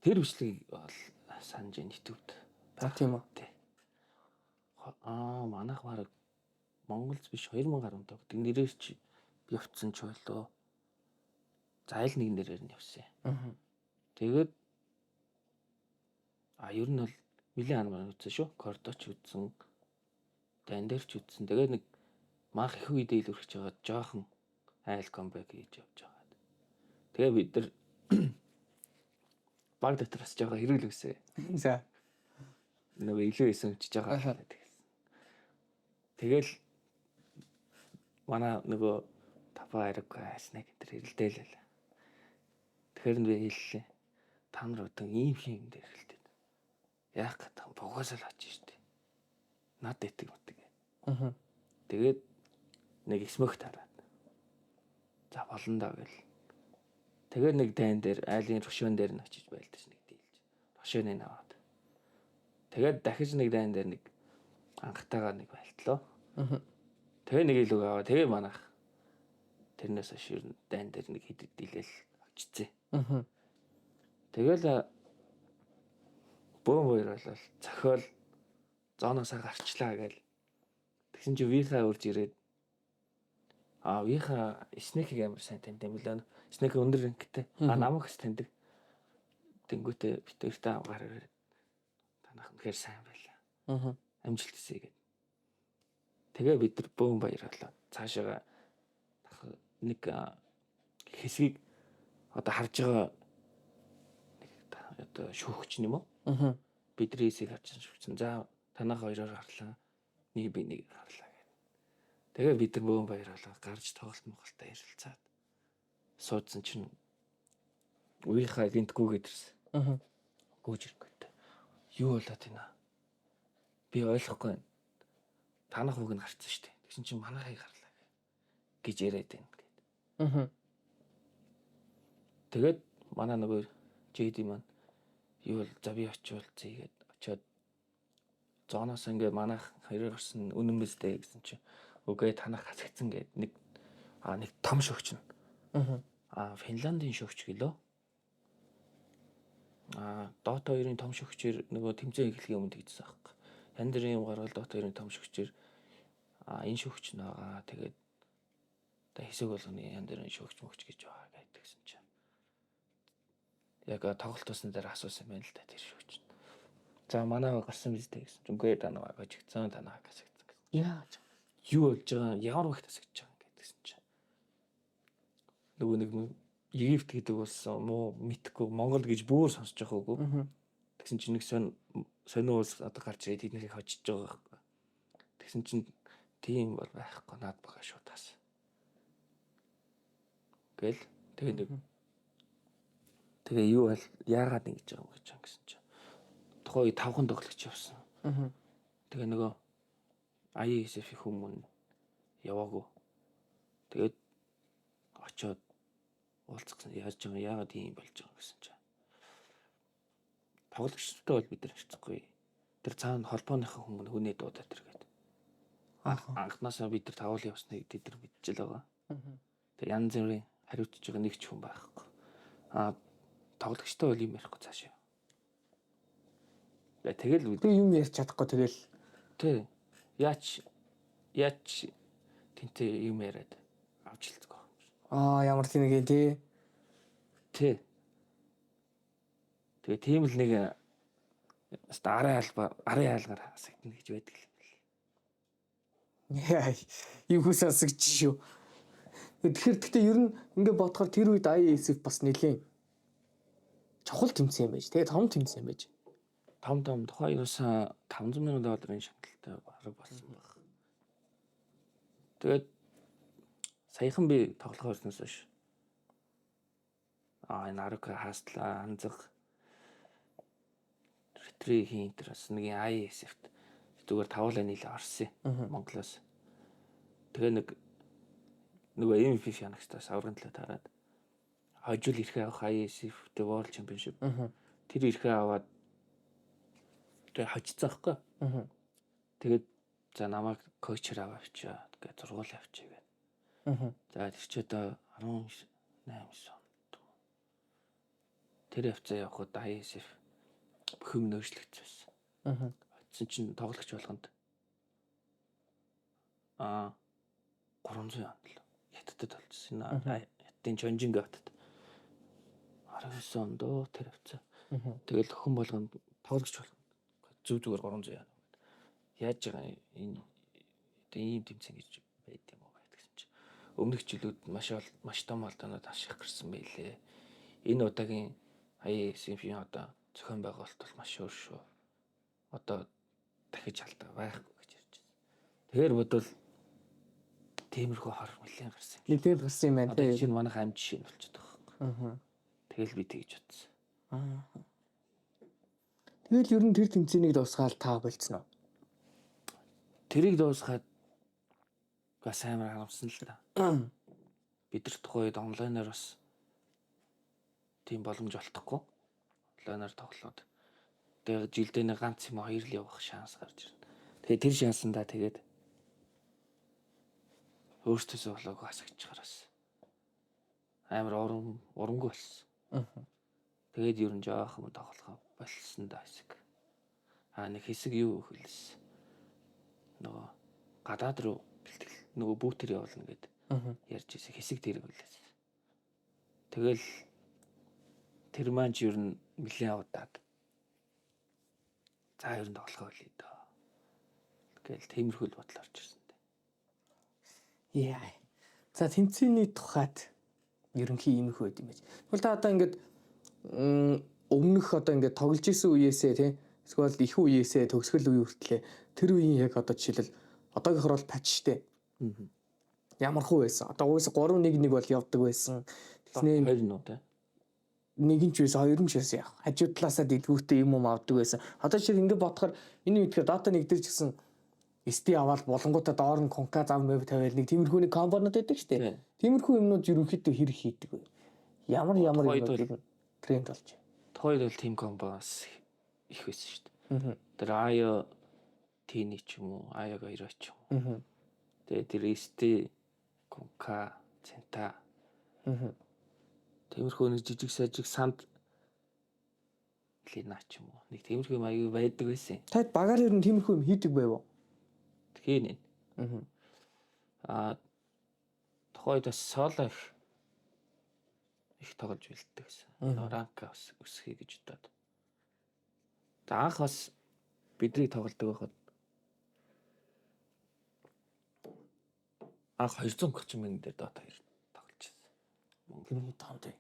Speaker 2: тэр бичлэгийг бол санаж байна YouTube-д.
Speaker 1: А, тийм үү.
Speaker 2: Тий. Аа, манайх бараг Монголз биш 2017 гэдэг нэрээр чи явцсан ч байлоо. За, аль нэг нэрээр нь явсан. Тэгээд а ер нь бол нэлээд анмаар үзсэн шүү. Кордоч үзсэн. Дан дээр ч үзсэн. Тэгээд нэг манх их үедээ илүүрхэж байгаа жоохон айл камбэк хийж явж байгаа. Тэгээ бид нар баг дотор бас жоохон хэрүүл үсэ.
Speaker 1: За.
Speaker 2: Нөгөө илүү эсэмчж байгаа гэдэг. Тэгэл манай нөгөө Тапа Арука Снэк энэ төр хэрэлдээлээ. Тэгэхээр нь би хэллээ. Та нар өдөн ийм хин юм дээр хэрэлдээд. Яах гэдэг юм бугаас л очиж штэ. Над итэг мэтэг. Тэгээд нэг смөх тараад. За, болно доо гэл. Тэгээд нэг дайн дээр айлын рушон дээр нь очиж байлдаж нэг дийлж. Рушоныг аваад. Тэгээд дахиж нэг дайн дээр нэг анхтайгаа нэг байлтлаа. Тэгээ нэг илүү аваа. Тэгээ манайх тэрнээс хойш ер нь дайн дээр нэг хэд дийлэл очицээ. Тэгэл бөөн хоёр болол цохиол зооноосаа гарчлаа гээл. Тэгсэн чи Виха урж ирээд аа, Виха Снэкийг амар сайн таньд юм лээ. Снэк өндөр ранктэй. А, намайг бас таньдаг. Тэнгүүтээ бид хоёртай авгаар ирээд танах үнэхээр сайн байлаа. Амжилт хүсье гэд. Тэгээ бид нар бөөн баяр болоо. Цаашаага нэг хэсгийг одоо харж байгаа нэг одоо шүүгч юм уу? Бидний хэсгийг харж байгаа шүүгч. За танах хоёроор харлаа. Нэг би нэг харлаа гэд. Тэгээ бид нар бөөн баяр болоо. Гарч тоглолт Монголтой ярилцаад суудсан чинь үеийнхаа гинт гүгээд ирсэн. Гүүж ирэнгүүт. Юу болоод байна? Би ойлгохгүй байна. Танах үг нь гарцсан шүү дээ. Тэгсэн чинь манайхыг гарлаа гэж яриад байна гэд. Тэгээд манай нөгөө JD маань юу бол за би очивол зээ гэд очиод зооноос ингээ манайх хоёроор гарсан үнэн биз дээ гэсэн чинь үгүй танах хасагдсан гэд нэг нэг том шөгч нь. Финландын шөгч гэлөө. Dota 2-ын том шөгчээр нөгөө тэмцээн эхлэхийн өмнө тэгжсэн аахгүй. Янз бүрийн юм гарвал Dota 2-ын том шөгчээр энэ шөгч нь байгаа. Тэгээд одоо хэсэг болгоны янз бүрийн шөгч мөгч гэж байгаа гэдгсэн чинь. Яг тоглолт тусан дээр асуусан юм байна л да тэр шөгч. За манай гарсан биз дээ гэсэн чинь үгүй танаа гожигдсан танаа хасагдсан гэсэн.
Speaker 1: Яаж?
Speaker 2: Юу болж байгаа ямар багт хасагдж байгаа гэдгсэн чинь. Нөгөө нэг Египт гэдэг болсон муу мэдхгүй Монгол гэж бүр сонсож байгаа үгүй. Тэгсэн чинь нэг сонин улс одоо гарч ирээд тэднийг хожиж байгаа байхгүй. Тэгсэн чинь тийм бол байхгүй наад байгаа шүү тас. Гэл тэгээ нэг тэгээ юу бол яагаад ингэж байгаа юм гэж гэсэн чинь тухайн үе 5хан тоглогч явсан. Тэгээ нөгөө ISF хүмүүн яваагүй. Тэгээд очиод уулзсан яаж байгаа яагаад ийм болж байгаа гэсэн чинь тоглогчтой бол бид нар харьцахгүй. Тэр цаана холбооныхоо хүмүүн хүнээ дуудаад тэр гээд. Анхнаасаа бид нар тавуул явсныг тэд нар мэдчихэл байгаа. Тэр янз бүрийн хариуцж байгаа нэг ч хүн байхгүй. Тоглогчтой бол юм ярихгүй цаашаа. Тэгэл
Speaker 1: тэг юм ярьж чадахгүй тэгэл.
Speaker 2: Тий. Яач тэнтэй юм яриад авч хэлцгөө.
Speaker 1: Ямар тийм нэг тий.
Speaker 2: Тий. Тэгээ тийм л нэг арын хаалгаар хасагдана гэж байдаг юм
Speaker 1: бэл. Яа, юу хүс хасагч шүү. Тэгэхээр гэхдээ ер нь ингээ бодохоор тэр үед ISF бас нэлийн чухал тэмцээн байж, тэгээ том тэмцээн байж.
Speaker 2: Том тухайн юусан $500,000 шагналтай бараг болсон баг. Тэгээд саяхан би тоглохоор ирснээс хойш энэ Арука хаастлаа анзаг ретри хийн тэр бас нэг ISF-т зүгээр тавуулаа нийлээ орсон Монголоос. Тэгээ нэг нөгөө MVP Янагчтаас аврагын төлөө тараад хожил эрхээ авах ISF The World Championship. Тэр эрхээ аваад тэгээ хожицсан байхгүй. Тэгээд за намайг коучер аваа авчаа гэж зургуул авчаа гэдэг. За тэр чи одоо 18 9 онд. Тэр явцаа явхад ISF бүх юм нөөцлөгдсөн байсан. Очсон чинь тоглогч болгонд 300 он л хятадд болчихсон. Хятадын Чонжинг хотод 19 онд тэр явцаа. Тэгэл өхөн болгонд тоглогч болгонд зүг зүгээр 300 яана. Яаж байгаа энэ одоо ийм тэмцээн гэж байд юм уу гэсэн чинь өмнөх жилүүд маш том алдаанууд ашиг гарсан байлээ. Энэ удаагийн ISF-ийн одоо зохион байгуулалт бол маш өөр шүү. Одоо дахиж алдаа байхгүй гэж ярьж байна. Тэгэхээр бодвол тиймэрхүү хор нэлээд гарсан.
Speaker 1: Нэлээд гарсан юм байна.
Speaker 2: Одоо чинь манайх амж жишээ нь болчиход байгаа байхгүй. Тэгэл би тэгж бодсон.
Speaker 1: Тэгэл ер нь тэр тэмцээнийг дуусгаад та болцсон уу?
Speaker 2: Тэрийг дуусгаад бас амар харамсан л да. Бид нар тухайн үед онлайнаар бас тийм боломж олдохгүй. Онлайнаар тоглоод. Тэгээ жилдээ нэг ганц юм хоёр л явах шанс гарч ирнэ. Тэгээ тэр шансандаа тэгээд өөртөөсөө болоогүй хасагдчихаар бас амар урамгүй болсон. Тэгээд ер нь жоохон тоглохоо болсон да хэсэг. Нэг хэсэг юу хэлсэн. Нөгөө гадаад руу бэлтгэл нөгөө бүүтэр явуулна гэд ярьж ирсэн. Хэсэг тэрэг үлээс. Тэгэл Тэр маань ч ер нь нэлээд удаад. За ер нь тоглохоо болъё доо. Гээл тиймэрхүү л бодол орж ирсэн дээ.
Speaker 1: Яа. За, тэмцээний тухайд ерөнхий иймэрхүү байд юм байж. Тэгвэл та одоо ингээд өмнөх одоо ингээд тоглож исэн үеэсээ, тий, эсвэл их үеэсээ төгсгөл үе хүртлээ тэр үеийн яг одоо жишээлбэл одоогийнхор бол patch штэ. Ямар хүү байсан? Одоо угсаа 3 1 1 бол явдаг байсан. Тэгснээ
Speaker 2: Хоёр нь уу, тий.
Speaker 1: Нэг нь ч байсан, хоёр нь ч байсан яг. Хажуу талаасаа дэлгүүртэй юм юм авдаг байсан. Одоо жишээл ингээд бодохоор энэ мэдхээр Dota 1 дээр ч гэсэн ST аваад болонгуудаа доор нь Kunkka зав мэв тавиал нэг тиймэрхүү нэг combo-нууд байдаг штэ. Тиймэрхүү юмнууд ерөнхийдөө хэр хийдэг вэ? Ямар ямар
Speaker 2: Тухайд
Speaker 1: юмнууд ер нь тренд болж байна?
Speaker 2: Тухайд бол team combo бас их байсан шүү дээ. Тэр Ая Tiny ч юм уу, Ая Гайра ч юм уу. Тэгээ тэр ST, Kunkka, Цента. Тиймэрхүү нэг жижиг сажиг санд Лина ч юм уу. Нэг тиймэрхүү юм аягүй байдаг байсан.
Speaker 1: Таад багаар ер нь тиймэрхүү юм хийдэг байв уу?
Speaker 2: Тэгэхээр нэ. Аа, тухайд бас соло их их тоглож бэлддэг гэсэн. Rank аа бас өсгөе гэж бодоод. За, анх бас бидний тоглодог байхад анх 230 мянган дээр Dota 2 тоглож байсан.
Speaker 1: Тэр нэг тоон тий.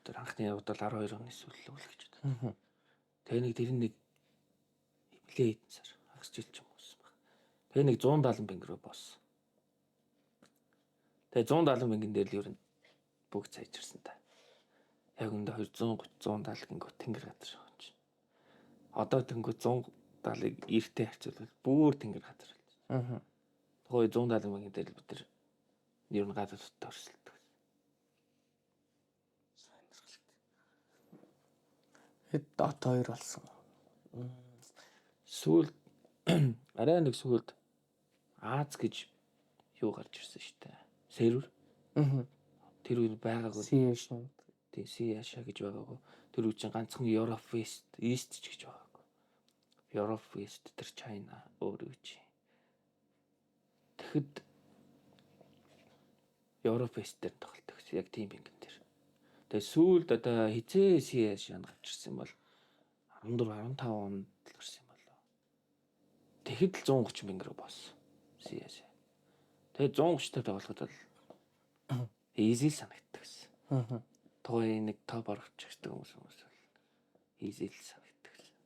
Speaker 2: Тэр анхны явд бол 12 оны сүүлэл үл гэж бодод. Тэгээ нэг тэр нэг хиблээ хэдэн сар, хагас жил ч юм уу болсон баг. Тэгээ нэг 170 мянган руу болсон. Тэгээ 170 мянган дээр л ер нь бүгд сайжирсан та. Яг үндэ 230 170 гингөө тэнгэр газар шиг чинь. Одоо тэнгөө 170-ыг эртээ харьцуулбал бүр тэнгэр газар болж. Тухайн 170 мянган дээр л бид нар ер нь гадаад хоттой өрсөлдөг.
Speaker 1: Сонирхолтой. Хэд Dota 2 болсон.
Speaker 2: Сүүл арай нэг сүүлд Аз гэж юу гарч ирсэн шүү дээ. Сервер. Тэр үед байгаагүй.
Speaker 1: SEA Asian.
Speaker 2: Тийм, SEA Asia гэж байгаагүй. Тэр үед чинь ганцхан Europe West, East ч гэж байгаагүй. Europe West, тэр China өөр юу чи. Тэгэхэд Europe West дээр тоглолт гэсэн яг тийм ping дээр. Тэгээ сүүлд одоо хизээ SEA Asia гарч ирсэн бол 14 15 онд л гарсан юм болоо. Тэгэхэд л 130 мянган руу болсон. SEA Asia. Тэгээ 130 та тоглоход бол easy санагддаг гэсэн. Тухайн нэг топ орох гэдэг хүмүүс бол easy л санагддаг гэсэн.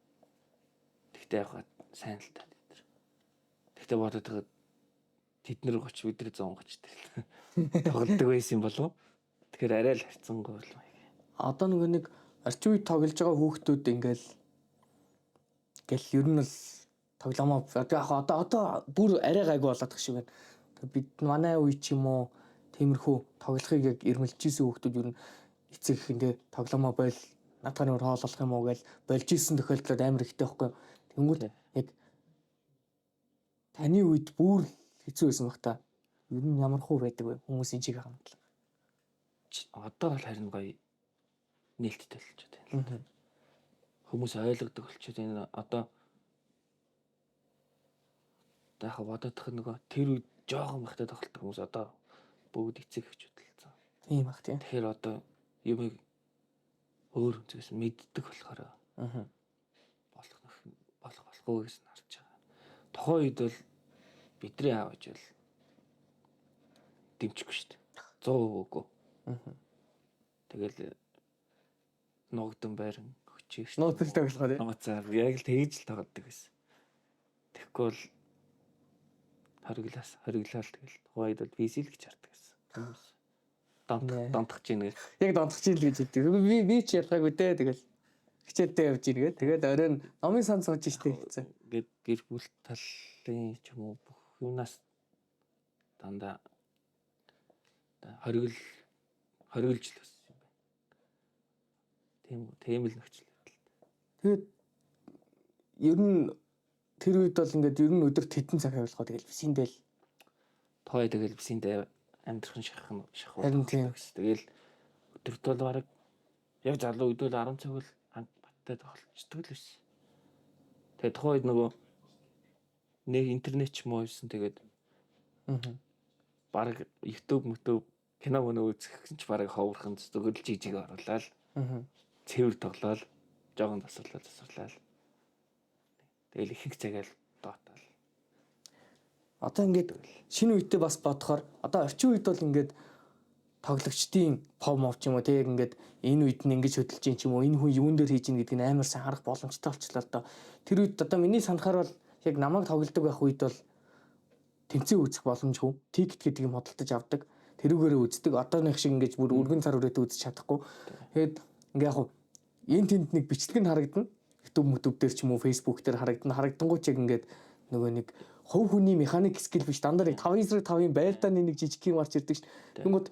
Speaker 2: Тэгтээ яг сайн л та бид нар. Тэгтээ бодоод байхад тэд нар 30, бид нар 130 тэл тоглодог байсан юм болов. Тэгэхээр арай л харьцангуй бол маяг.
Speaker 1: Одоо нөгөө нэг орчин үед тоглож байгаа хүүхдүүд ингээл гэл ер нь л тоглоомоо одоо яг одоо бүр арай гайгүй болоод тах шиг байна. Бид манай үе ч юм уу, тиймэрхүү тоглохыг яг ирмэлж исэн хүүхдүүд ер нь эцэг эхэндээ тоглоомоо бойл, наадхаа нөр хооллох юм уу гэж болж исэн тохиолдлууд амар ихтэй байхгүй. Тэнгүүт яг таны үед бүр хэцүү байсан бах та. Ер нь ямар хуу байдаг вэ хүмүүсийн чиг хандлага?
Speaker 2: Одоо бол харин гоё нээлттэй болчиход байна. Хүмүүс ойлгодог болчиход энэ одоо яг бодоод тах нөгөө тэр үед жоохон байхдаа тоглолт хүмүүс одоо бүгд эцэг эхчүүд болсон.
Speaker 1: Тийм бах, тийм.
Speaker 2: Тэгэхээр одоо юмыг өөр өнцгөөс мэддэг болохоор болох болох болохгүй гэсэн харж байгаа. Тухайн үед бол бидний аав ээж бол дэмжихгүй шүү дээ. 100% үгүй. Тэгэл нугдан байран хөчөө шүү.
Speaker 1: Нууцлаг тоглохоо, тийм.
Speaker 2: Нууцаар яг л тэгж л тоглодог байсан. Тэгэхгүй бол хориглоос хориглоол, тэгэл тухайн үед бол PC л гэж хардаг байсан. Хүмүүс донтох донтох чинь гэх.
Speaker 1: Яг донтох чинь л гэж хэлдэг. Би ч ялгаагүй дээ, тэгэл хичээлдээ явж ийн гээ. Тэгээд оройн номын сан сууж штэ гэсэн.
Speaker 2: Ингээд гэр бүл талын ч юм уу бүх юмнаас дандаа хоригл хориглж л өссөн юм байна. Тийм л нөхцөл байдал.
Speaker 1: Тэгээд ер нь тэр үед бол ингээд ер нь өдөрт хэдэн цаг авилгаа тэгэл бисэндэл.
Speaker 2: Тухай тэгэл бисэндээ амьдрах нь шахах нь шахах.
Speaker 1: Харин тийм.
Speaker 2: Тэгэл өдөрт бол бараг яг залуу үед бол 10 цаг бол баттай тоглолцдог л байсан. Тэгээ тухайн үед нөгөө нэг интернет ч муу байсан, тэгээд бараг YouTube мөтөв кино мөнөө үзэх гэсэн ч бараг ховрхон зүгээр л жижиг оруулаад Цэвэр тоглоал, жоохон засварлал. Тэгэл ихэнх цагаал Dota л.
Speaker 1: Одоо ингээд шинэ үедээ бас бодохоор одоо орчин үед бол ингээд тоглогчдын пов мов ч юм уу тэг ингээд энэ үед нь ингэж хөдөлж юм ч юм уу энэ хүн юун дээр хийж ийн гэдгийг амар сайн харах боломжтой болчихлоо л доо. Тэр үед одоо миний санахаар бол яг намайг тоглодог байх үед бол тэмцээн үзэх боломжгүй. Тикет гэдэг юм худалдаж авдаг. Тэрүүгээрээ үздэг. Одооных шиг ингэж бүр өргөн цар үрээтэй үзэж чадахгүй. Тэгээд ингээ яг энэ тэнд нэг бичлэг нь харагдана. YouTube YouTube дээр ч юм уу Facebook дээр харагдана. Харагдангуй ч яг ингээд нөгөө нэг хувь хүний механик skill биш дандаа нэг 5-5-ын байлдааны нэг жижиг юм гарч ирдэг ш. Тэнгүүд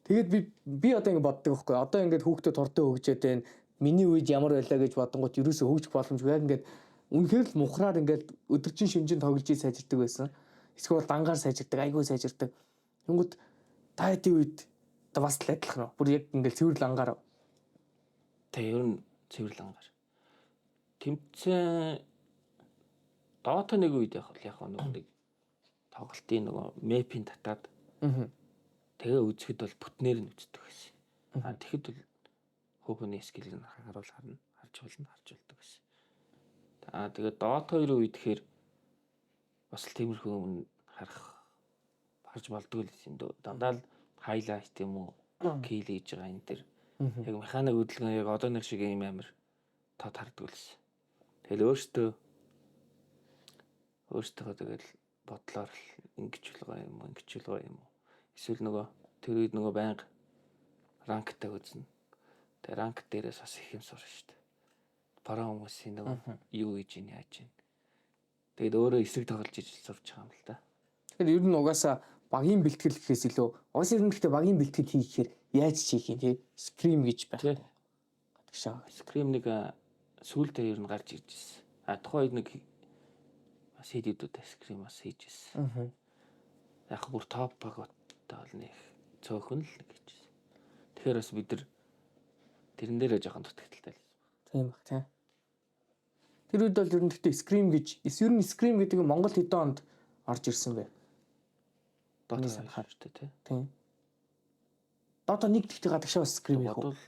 Speaker 1: тэгээд би одоо ингэ боддог байхгүй. Одоо ингээд хүүхдүүд хурдан хөгжөөд байна. Миний үед ямар байлаа гэж бодонгууд ерөөсөө хөгжих боломжгүй. Яг ингээд үнэхээр л мухраар ингээд өдөржин шүнжин тоглож сайжирдаг байсан. Эсвэл дангаар сайжирдаг, айгүй сайжирдаг. Тэнгүүд та хэдийн үед одоо бас л адилхан уу? Бүр яг ингээд цэвэр лангаар.
Speaker 2: Тэг ер нь цэвэр лангаар. Тэмцээн Dota нэг үед яг л яг нөгөө нэг тоглолтын нөгөө map ийн татаад тэгээ үзэхэд бол бүтнээр нь үздэг байсан. А тэгэхэд бол хүүхний skill ийг харуул харна, харж болно, харж болдог байсан. Аа тэгээ Dota 2 үед тэгэхээр бас л тиймэрхүү юм харах харж болдгоо л юм дөө. Дандаа л highlight юм уу, kill хийж байгаа энэ төр. Яг механик хөдөлгөөн яг одоо нэг шиг юм амар тод харддаг лсэн. Тэгэл өөртөө тэгэл бодлоор л ингэж болгоо юм уу, ингэж болгоо юм уу. Эсвэл нөгөө тэр үед нөгөө байнга rank тай үзнэ. Тэгээ rank дээрээс бас их юм сурна шүү дээ. Pro хүмүүсийн нөгөө юу хийж ийн яаж ийн. Тэгээд өөрөө эсрэг тоглож ижил сурч байгаа юм л да.
Speaker 1: Тэгэхээр ер нь угаасаа багийн бэлтгэл гэхээс илүү угаасаа ер нь гэхдээ багийн бэлтгэл хийхээр яаж хийх юм те scrim гэж байх. Гадагшаа.
Speaker 2: Scrim нэг сүүлдээ ер нь гарч ирж ирсэн. А тухайн үед нэг бас хэд хэдүүд scrim бас хийж ирсэн. Яг бүр топ багуудтай бол нэг цөөхөн л нэг хийж ирсэн. Тэгэхээр бас бид нар тэрэн дээрээ жоохон дутагдалтай л байсан.
Speaker 1: Тийм баг тийм. Тэр үед бол ер нь гэхдээ scrim гэж ер нь scrim гэдэг нь Монгол хэдэн онд орж ирсэн бэ?
Speaker 2: Dota санахаар шүү дээ тий.
Speaker 1: Тийм. Dota нэг тэгтээ гадагшаа бас scrim хийх үү?
Speaker 2: Бодвол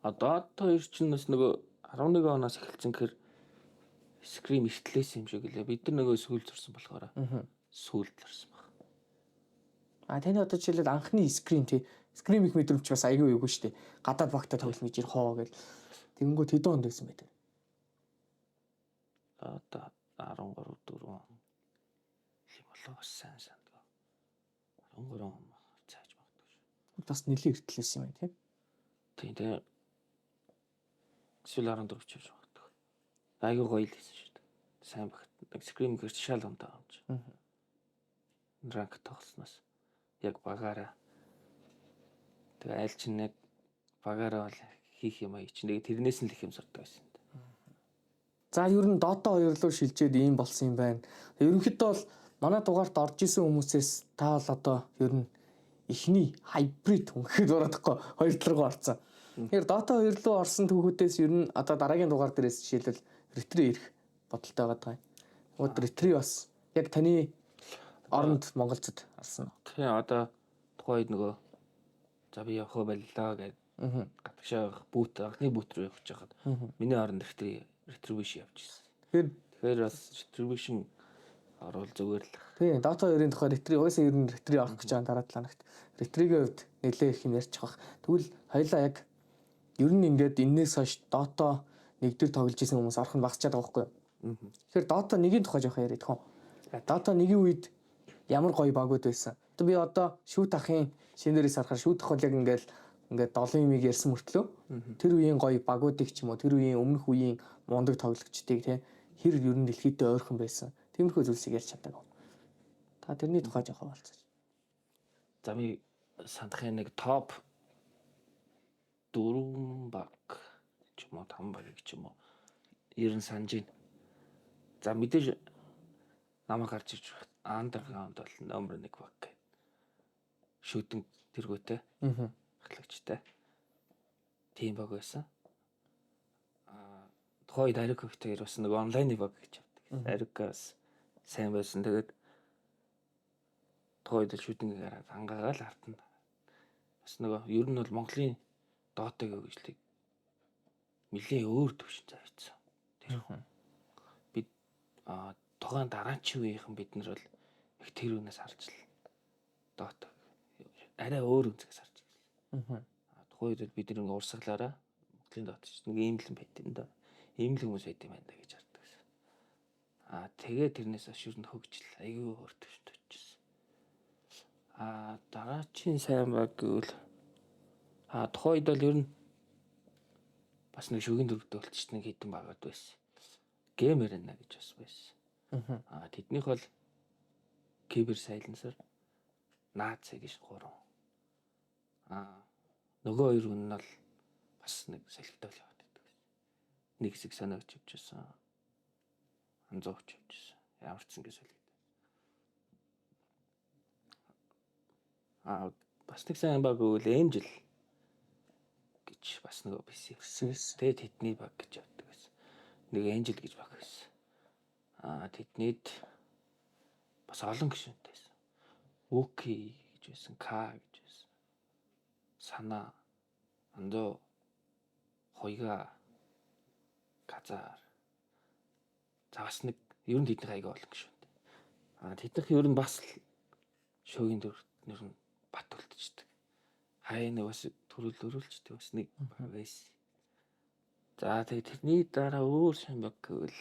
Speaker 2: а Dota 2 чинь бас нөгөө 11 оноос эхэлсэн гэхээр scrim эртлээсэн юм шиг лээ. Бид нар нөгөө сүүл зурсан болохоор сүүлд л орсон баг.
Speaker 1: А таны одоо жишээлбэл анхны scrim тий. Scrim их мэдрэмж бас айгүй юугүй шүү дээ. Гадаад багтаа тоглоно гэж ирхоо гэл. Тэгэнгүүт хэдэн онд байсан бэ тэр?
Speaker 2: Одоо 13 4 он юм болоо бас сайн сандгаа. 13 он цааж магадгүй шүү.
Speaker 1: Бас нэлээд эртлээсэн юм байна тий.
Speaker 2: Тийм тэгээ эсвэл 14 ч явж магадгүй. Айгүй гоё л хийсэн шүү дээ. Сайн багт. Scrim гэрч шал онтой юм чи. Rank тоглосноос яг багаараа. Тэгээ аль чинь яг багаараа бол хийх юм аа чинь. Тэгээ тэрнээс нь л их юм сурдаг байсан.
Speaker 1: За ер нь Dota 2 руу шилжээд ийм болсон юм байна. Ерөнхийдөө бол манай дугаарт орж исэн хүмүүсээс та бол одоо ер нь эхний hybrid хүн гэхэд бородохгүй хоёр тал руу орсон. Тэгэхээр Dota 2 руу орсон түүхүүдээс ер нь одоо дараагийн дугаар дээрээс жишээлбэл retri ирэх бодолтой байгаа юм. Тэгвэл retri бас яг таны оронд монголчууд орсон.
Speaker 2: Тийм одоо тухайн үед нөгөө за би явах боллоо гэд гадагшаа бүүт анхны бүүт рүү явж байхад миний оронд retri retribution явж ирсэн. Тэгэхээр бас retribution орвол зүгээр л.
Speaker 1: Тийм, Dota 2-ын тухай retri угаасаа ер нь retri орох гэж байгаа дараа 7 хоногт. Retri-гийн хувьд нэлээ их юм ярьчих бах. Тэгвэл хоёлаа яг ер нь ингээд энээс хойш Dota 1 дээр тоглож исэн хүмүүс орох нь багасчаад байгаа байхгүй юу? Тэгэхээр Dota 1-ийн тухай жоохон яриад хөө. Dota 1-ийн үед ямар гоё багууд байсан. Одоо би одоо шүүт ахын шинээрээс харахаар шүүт ах бол яг ингээд ингээд долын юмыг ярьсан мөртлөө тэр үеийн гоё багуудыг ч юм уу тэр үеийн өмнөх үеийн мундаг тоглогчдыг те хэр ер нь дэлхийдээ ойрхон байсан. Тиймэрхүү зүйлсийг ярьж чаддаг. Та тэрний тухай жоохон болцооч.
Speaker 2: За би санахын нэг топ 4 баг ч юм уу 5 баг ч юм уу ер нь санаж байна. За мэдээж намайг гарч ирж underground бол номер 1 баг гэх. Шүдэн тэргүүтэй. Ахлагчтай. Тийм баг байсан. Аа тухайн үед Арико хоёр бас нэг онлайны баг гэж явдаг. Арико бас сайн байсан. Тэгээд тухайн үед шүдэнгийг хараад хангаагаал артна. Бас нөгөө ер нь бол Монголын Dota-г хөгжлийг Нилээн өөр төвшин завьцсан. Тэр хүн. Бид тухайн дараачийн үеийнхэн бид нар бол их тэр үнээс харж л Dota арай өөр өнцгөөс харж ирсэн. Тухайн үед бид нар ингээ урсгалаараа Монголын Dota ч нэг ийм л юм байт юм да. Ийм л хүмүүс байт юм байна да гэж хардаг гэсэн. Тэгээ тэрнээс хойш ер нь хөгжил айгүй өөр төвшөнд очижсэн. Дараачийн сайн баг гэвэл тухайн үед бол ер нь бас нэг шүгийн дөрөвдөө болчихсон нэг хэдэн багууд байсан. Gamer на гэж бас байсан. Тэднийх бол Кибер Silencer, Наац гэж гурван. Нөгөө хоёр хүн нь бол бас нэг солигдол яваад байдаг. Нэг хэсэг санаагч явжсэн. Анзууч явжсэн. Ямар ч ингэ солигдол. Бас нэг сайн баг гэвэл Angel гэж бас нөгөө PC. Тэгээ тэдний баг гэж явдаг байсан. Нэг Angel гэж баг байсан. Тэднийд бас олон гишүүнтэй байсан. Үки гэж байсан, К гэж байсан. Санаа, Андуу, Хуйга, Казар. За бас нэг ер нь тэднийх аяга олон гишүүнтэй. Тэднийх ер нь бас л шөөгийн дүр нэр нь бат үлдчихдэг. Хаяа нэг бас төрөл өрүүлчдэг бас нэг байсан. За тэгээ тэрний дараа өөр сайн баг гэвэл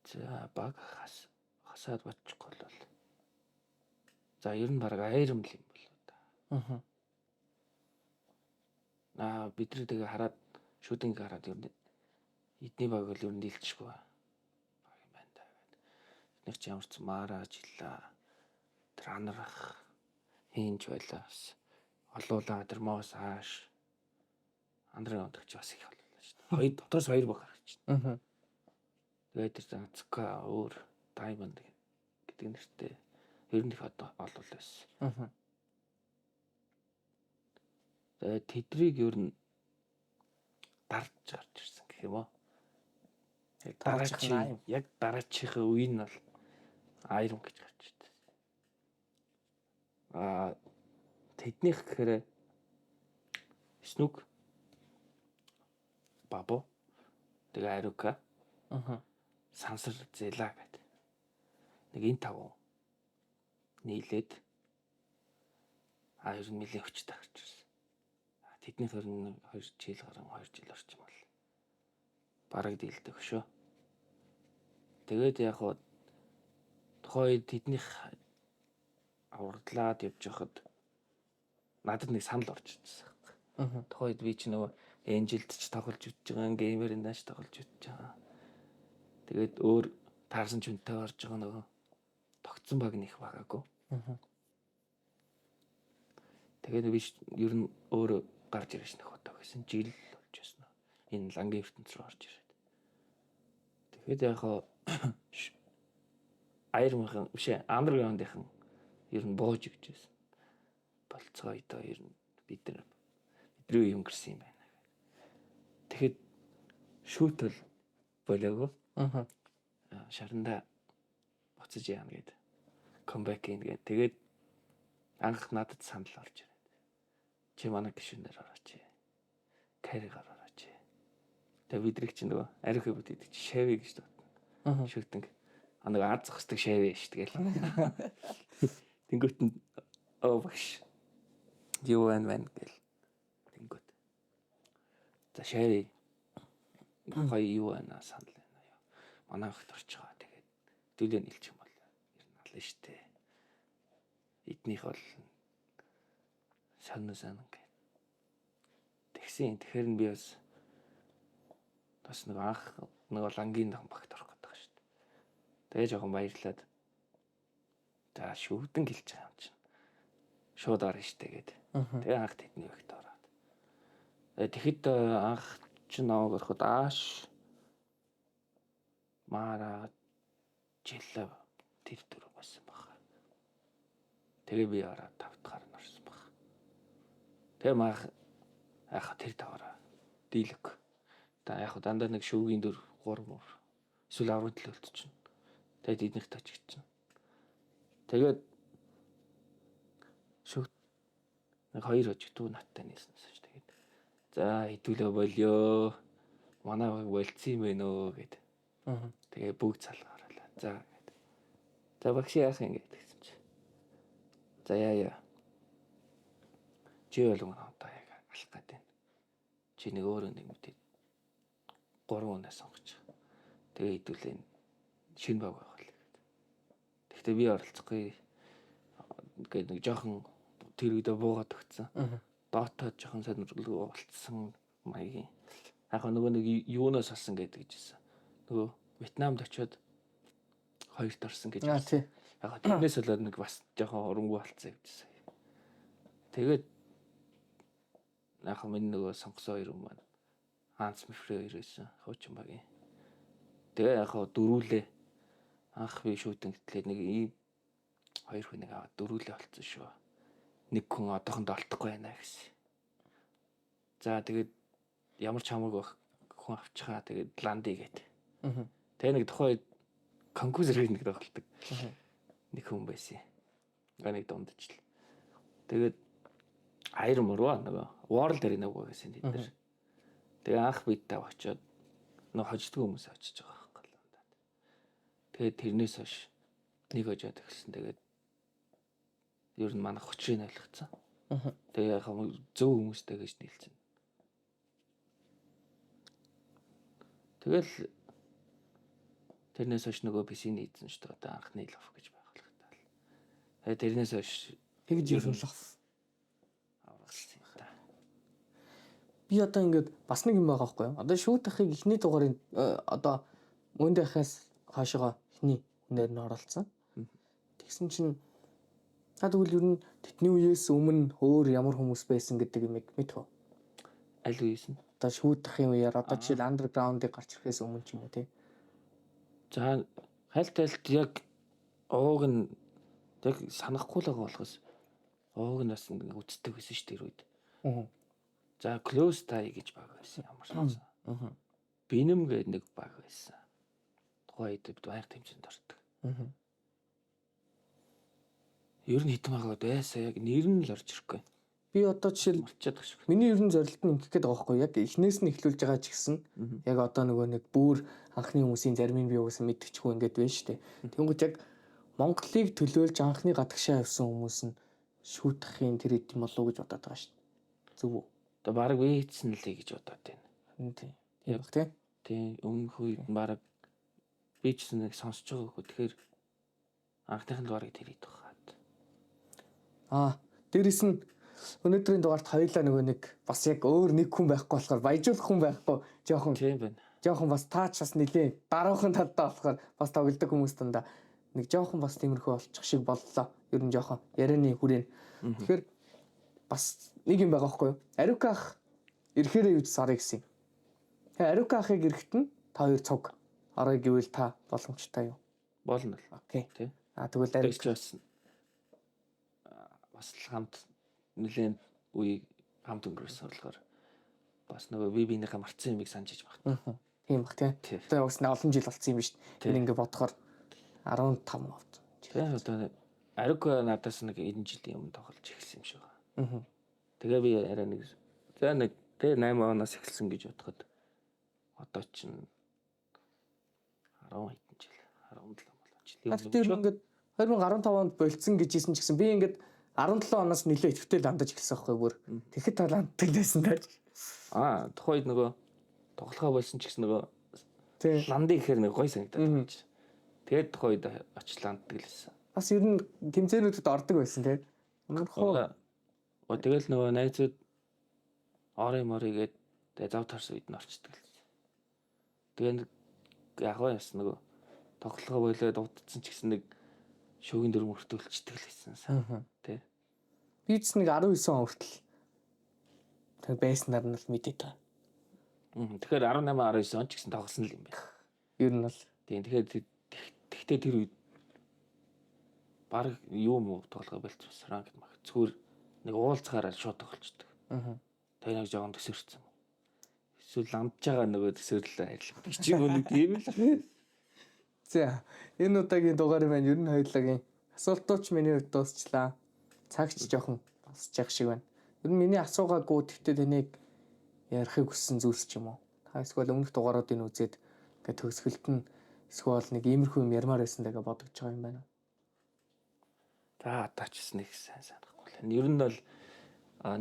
Speaker 2: за баг хасаад бодчихгүй бол за ер нь баг айрам л юм болоо да. Бид нар тэгээ хараад шүдэнг хараад ер нь эдний баг бол ер нь дийлчихгүй баг юм байна да гэд. Эднийх чи ямар ч Мара жилаа тэр анарах хийнч байлаа бас олуулаа тэр моос ааш андрын ондогч бас их олуулаа шүү дээ. Хоёр дотроос хоёр баг гарч байна. Тэгээд тэр Цка өөр Diamond гэдэг нэртэй ер нь их одоо олуул байсан. Тэгээд тэдрийг ер нь дарж гарч ирсэн гэх юм уу. Яг дараачийн яг дараачихын үе нь бол Iron гэж гарч ирсэн. Тэднийх гэхээр Snook, Бабо, тэгээ Арука, Сансар Зела гэдэг. Нэг энэ таван нийлээд ер нь нэлийн хүчтэй гарч ирсэн. Тэднийх ер нь 2 жил гарan 2 жил орчим бол бараг дийлдэг хөшөө. Тэгээд яг хуу тухайн үед тэднийх авардлаад явж байхад надад нэг санал орж ирсэн. Тухайн үед би чи нөгөө Angel-д ч тоглож үтж байгаа, Gamer-ын дааш тоглож үтж байгаа. Тэгээд өөр таарсан чүнтэй орж байгаа нөгөө тогтсон баг нэх багаагүй. Тэгээд би ер нь өөрөө гарч ирж нөх удаа гэсэн жил болж байсан. Энэ лангийн ертөнц рүү орж ирээд. Тэгээд яг хаа Iron-ын биш Underground-ийн ер нь боож өгч байсан. Болцгоо идоо ер нь бид нар бидний юм гэрсэн юм байна. Тэгэхэд шүүт бол болоогүй. Шарандаа буцаж яана гэд. Comeback ийн гэд. Тэгээд анх надад санал орж ирээд. Чи манай гишүүнээр орооч. Каригаар орооч. Тэгээ бидрэг чи нөгөө ариухэ бүт идэг чи шави гэж дуудана. Шүтэнг. Нэг аз зогсдог шави ш тэгэл. Тэнгүүт нь оо багш. Юу байна байна гэл. Тэнгүүт. За шави. Гоё юу байна санал байна ёо. Манай огт орж байгаа. Тэгээд төлөө нийлчих юм бол ер нь ална штэ. Эднийх бол сонин сонин гэх. Тэгсэн. Тэгэхээр нь би бас нэг анх нэг лангийн багт орох гэдэг шүү дээ. Тэгээ жоохон баярлаад за шүүдэн гэлж байгаа юм чинь. Шууд орно штэ гээд. Тэгээ анх тэдний багт ороод. Тэгэхэд анх чинь намайг ороход Ааш, Мара, Жилла тэр дөрөв байсан баг. Тэгээ би ороод 5 дахьаар нь орсон баг. Тэгээ маах яг тэр таваараа дийлэг. Та яг дандаа нэг шүүгийн 4 3 мөр эсвэл авраг төлөлт чинь. Тэгээд эднийх тожигдчихно. Тэгээд шүүт Нэг хоёр хожигдуу надтай нийлснээс хойш тэгээд за хэдүүлээ болио. Манай баг болцсон юм байна өө гэд. Тэгээ бүгд салгаарлаа. За гэд. За багш яах юм гээд гэсэн чи. За яа яа. Чи болгон одоо яг алах гээд байна. Чи нэг өөрөө нэг мэдээ гурван хүнээ сонгоч. Тэгээ хэдүүлээ шинэ баг байгуул гээд. Гэхдээ би оролцохгүй гээд нэг жоохон тэр үедээ буугаад өгсөн. Dota жоохон сонирхолтой болцсон маягийн. Яг нөгөө нэг юунаас олсон гэдэг гэжсэн. Нөгөө Вьетнамд очиод хоёрт орсон гэж.
Speaker 1: Аа тий.
Speaker 2: Яг тэрнээс болоод нэг бас жоохон урамгүй болцсон гэжсэн. Тэгээд яг миний нөгөө сонгосон хоёр хүн маань Ханс Мифрэ хоёр байсан. Хуучин багийн. Тэгээ яг дөрүүлээ. Анх би шүүтэн гэтлээ нэг ийм хоёр хүнийг аваад дөрүүлээ болцсон шүү. Нэг хүн одоохондоо олдохгүй байна гэсэн. За тэгээд ямар ч хамаагүй хүн авчихаа тэгээд ланди гээд. Тэгээ нэг тухайн үед конкурс нэг тоглолдог. Нэг хүн байсан. Га нэг дундаж л. Тэгээд Iron Мурва нөгөө World Arena гэсэн тэд нар. Тэгээ анх бид тав очиод нөгөө хождгүй хүмүүс очиж байгаа байхгүй л даа. Тэгээд тэрнээс хойш нэг хожоод эхэлсэн. Тэгээд ер нь манай хүчрийг ойлгоцсон. Тэгээ яг зөв хүмүүстэй гэж нийлсэн. Тэгэл тэрнээс хойш нөгөө PC-ний эзэн шүү дээ. Одоо анхны лов гэж байгуулагдаа л. Тэгээ тэрнээс хойш
Speaker 1: Тэгж ер нь лов
Speaker 2: авралсан юм да.
Speaker 1: Би одоо ингээд бас нэг юм байгаа байхгүй юу? Одоо шүүтэхийг эхний дугаарын одоо мөндөөхөөс хойшоогоо эхний хүнээр нь оролцсон. Тэгсэн чинь та тэгвэл ер нь тэдний үеэс өмнө өөр ямар хүмүүс байсан гэдэг юм мэдэх үү?
Speaker 2: Аль үеэс нь?
Speaker 1: Одоо шүүтэхийн үеэр одоо жишээл андерграундыг гарч ирэхээс өмнө ч юм уу тий.
Speaker 2: За хайлт тайлт яг ууг нь яг санахгүй л байгаа болохоос ууг нь бас нэг үздэг байсан шүү дээ тэр үед. За Close Tie гэж баг байсан ямар ч байсан. Бинэм гэдэг нэг баг байсан. Тухайн үед бид байнга тэмцээнд ордог. Ер нь хитэн баг байсаа яг нэр нь л орж ирэхгүй.
Speaker 1: Би одоо жишээл
Speaker 2: мартчихад байгаа шиг.
Speaker 1: Миний ер нь зорилт нь ингэх гээд байгаа байхгүй яг эхнээс нь эхлүүлж байгаа ч гэсэн яг одоо нөгөө нэг бүр анхны хүмүүсийн зарим нь би угаасаа мэдчихгүй ингээд байна шүү дээ. Тэнгүүт яг Монголыг төлөөлж анхны гадагшаа явсан хүмүүс нь шүүтэхийн тэр хэд юм болов уу гэж бодоод байгаа шүү дээ. Зөв үү?
Speaker 2: Одоо баг вээцэн лээ гэж бодоод байна.
Speaker 1: Тийм. Яг тий.
Speaker 2: Тийм өмнөх үед баг би ч гэсэн нэг сонсож байгаагүй. Тэгэхээр анхных нь баг тэр хэд байхад.
Speaker 1: Аа дээрэс нь өнөөдрийн дугаарт хоёлаа нөгөө нэг бас яг өөр нэг хүн байхгүй болохоор баяжуулах хүн байхгүй жоохон
Speaker 2: тийм байна.
Speaker 1: Жоохон бас таач бас нилээ даруухан талдаа болохоор бас тоглодог хүмүүс дандаа нэг жоохон бас тиймэрхүү болчих шиг боллоо. Ер нь жоохон ярианы хүрээ. Тэгэхээр бас нэг юм байгаа байхгүй юу? Ариука ах ирэхээрээ юу сарыг гэсэн. Тэгээ Ариука ахыг эрэхт нь та хоёр цуг орё гэвэл та боломжтой юу?
Speaker 2: Болно л.
Speaker 1: Окей.
Speaker 2: Тий.
Speaker 1: А тэгвэл
Speaker 2: Ариука бас л хамт нэлээд үе хамт өнгөрөөсөн болохоор бас нөгөө би биенийхээ мартсан юмыг санаж иж магадгүй.
Speaker 1: Тийм бах тий. Одоо угсаа олон жил болцсон юм биш. Тэр ингээ бодохоор 15 авт.
Speaker 2: Тийм одоо Ариука надаас нэг 90 жилийн өмнө тоглож эхэлсэн юм шиг байна. Тэгээ би арай нэг за нэг тэгээ 8 оноос эхэлсэн гэж бодоход одоо чинь 10 хэдэн жил 17 болоо жилийн
Speaker 1: өмнө. Тэр ингээд 2015 онд болцсон гэж хэлсэн ч гэсэн би ингээд 17 оноос нэлээ идэвхтэй ландаж эхэлсэн байхгүй бүр. Тэгэхэд та ланддаг байсан тааж.
Speaker 2: Аа тухайд нөгөө тоглохоо болсон ч гэсэн нөгөө ланды гэхээр нэг гой санагдаад байна. Тэгээд тухайд очиж ланддаг л байсан.
Speaker 1: Бас ер нь тэмцээнүүдэд ордог байсан тий. Ямар хоо.
Speaker 2: Тэгэл нөгөө найзууд орой морой гээд тэгээ зав тарс үед нь орчдөг л. Тэгээ нэг яг гоо яс нөгөө тоглохоо болоод удцсан ч гэсэн нэг шүүгийн дөрөв мөртөөлчдөг л гэсэн. Тий.
Speaker 1: Би ч нэг 19 он хүртэл тэг байснаар нь л мэдээ та.
Speaker 2: Тэгэхээр 18 19 он ч гэсэн тоглосон л юм байна.
Speaker 1: Ер нь бол
Speaker 2: тийм. Тэгэхээр тэгтээ тэр үед баг юу муу тоглохоо болчихсон ранг мах. Зүгээр нэг уулзгаараа шууд тоглолцдог. Тэгээ нэг жоохон төсөрсөн. Эсвэл ламж байгаа нөгөө төсөрлөө арилгадаг ч юм уу нэг тийм л.
Speaker 1: За энэ удаагийн дугаар маань ер нь хоёулагийн асуултууч миний хувьд дуусчлаа. Цагч жоохон босч явах шиг байна. Ер нь миний асуугаагүй, гэхдээ таныг ярихыг хүссэн зүйлс ч юм уу. Та эсвэл өмнөх дугааруудыг үзээд ингээд төгсгөлд нь эсвэл нэг иймэрхүү юм ярмаар байсан даа гэж бодогдож байгаа юм байна уу?
Speaker 2: За, одоо ч гэсэн нэг сайн санахгүй л. Ер нь бол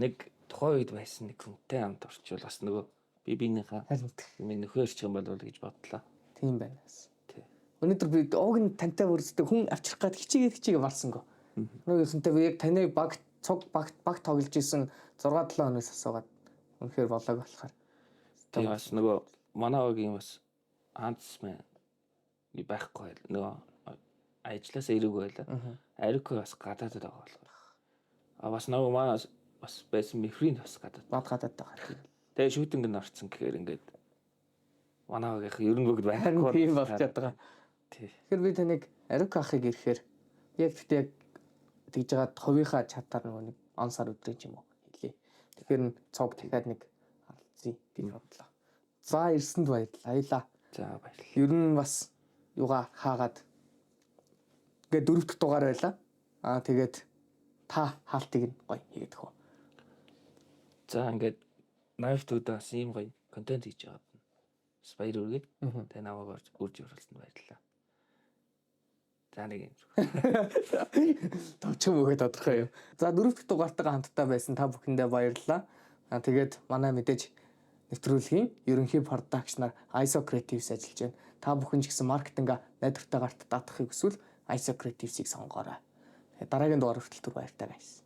Speaker 2: нэг тухайн үед байсан нэг хүнтэй хамт орчвол бас нөгөө би биенийхээ
Speaker 1: Харин
Speaker 2: миний нөхөр ирчих юм болов гэж бодлоо.
Speaker 1: Тийм байна.
Speaker 2: Тий.
Speaker 1: Өнөөдөр би уг нь тантай бүрддэг хүн авчрах гээд хичээгээд хичээгээ барсангүй. Нөгөөхөнтэй би яг таны баг цуг баг баг тоглож исэн 6 7 хоногс асуугаад үнэхээр болоог болохоор.
Speaker 2: Тэгээ бас нөгөө манай багийн бас ханц мэн байхгүй байл. Нөгөө ажлаасаа ирээгүй байлаа. Арико бас гадаадад байгаа болохоор. А бас нөгөө манай бас байсан Мефрин бас гадаад.
Speaker 1: Бад гадаад байгаа.
Speaker 2: Тэгээ шүүтинг нь орцсон гэхээр ингээд манай багийнх ер нь бүгд
Speaker 1: Харин
Speaker 2: байхгүй.
Speaker 1: тийм болчиход байгаа.
Speaker 2: Тий.
Speaker 1: Тэгэхээр би таныг Арико ахыг ирэхээр яг гэхдээ яг тэгж жагаад хувийнхаа чатаар нөгөө нэг он сар өдрийн ч юм уу хэлье. Тэгэхээр нь цуг дахиад нэг харалцъя гэж бодлоо. За, ирсэнд баярлалаа. Аялаа.
Speaker 2: За, баярлалаа.
Speaker 1: Ер нь бас юугаа хаагаад ингээд дөрөв дэх дугаар байлаа. Аа, тэгээд та хаалтыг нь гоё хийгээд өгөө.
Speaker 2: За, ингээд Knife to бас ийм гоё контент хийж байгаад нь бас баяр үргээд тэгээ намайг орж үрж оруулсанд баярлалаа. За, нэг юм.
Speaker 1: Товчхон мөгөө тодорхой юм. За, дөрөв дэх дугаартайгаа хамтдаа байсан та бүхэндээ баярлалаа. Аа, тэгээд манай мэдээж нэвтрүүлгийн ерөнхий production аар ISO Creatives ажиллаж байна. Та бүхэн ч гэсэн маркетинга найдвартай гарт даатгахыг хүсвэл ISO Creatives-ийг сонгоорой. Тэгээд дараагийн дугаар хүртэл түр баяртай guys.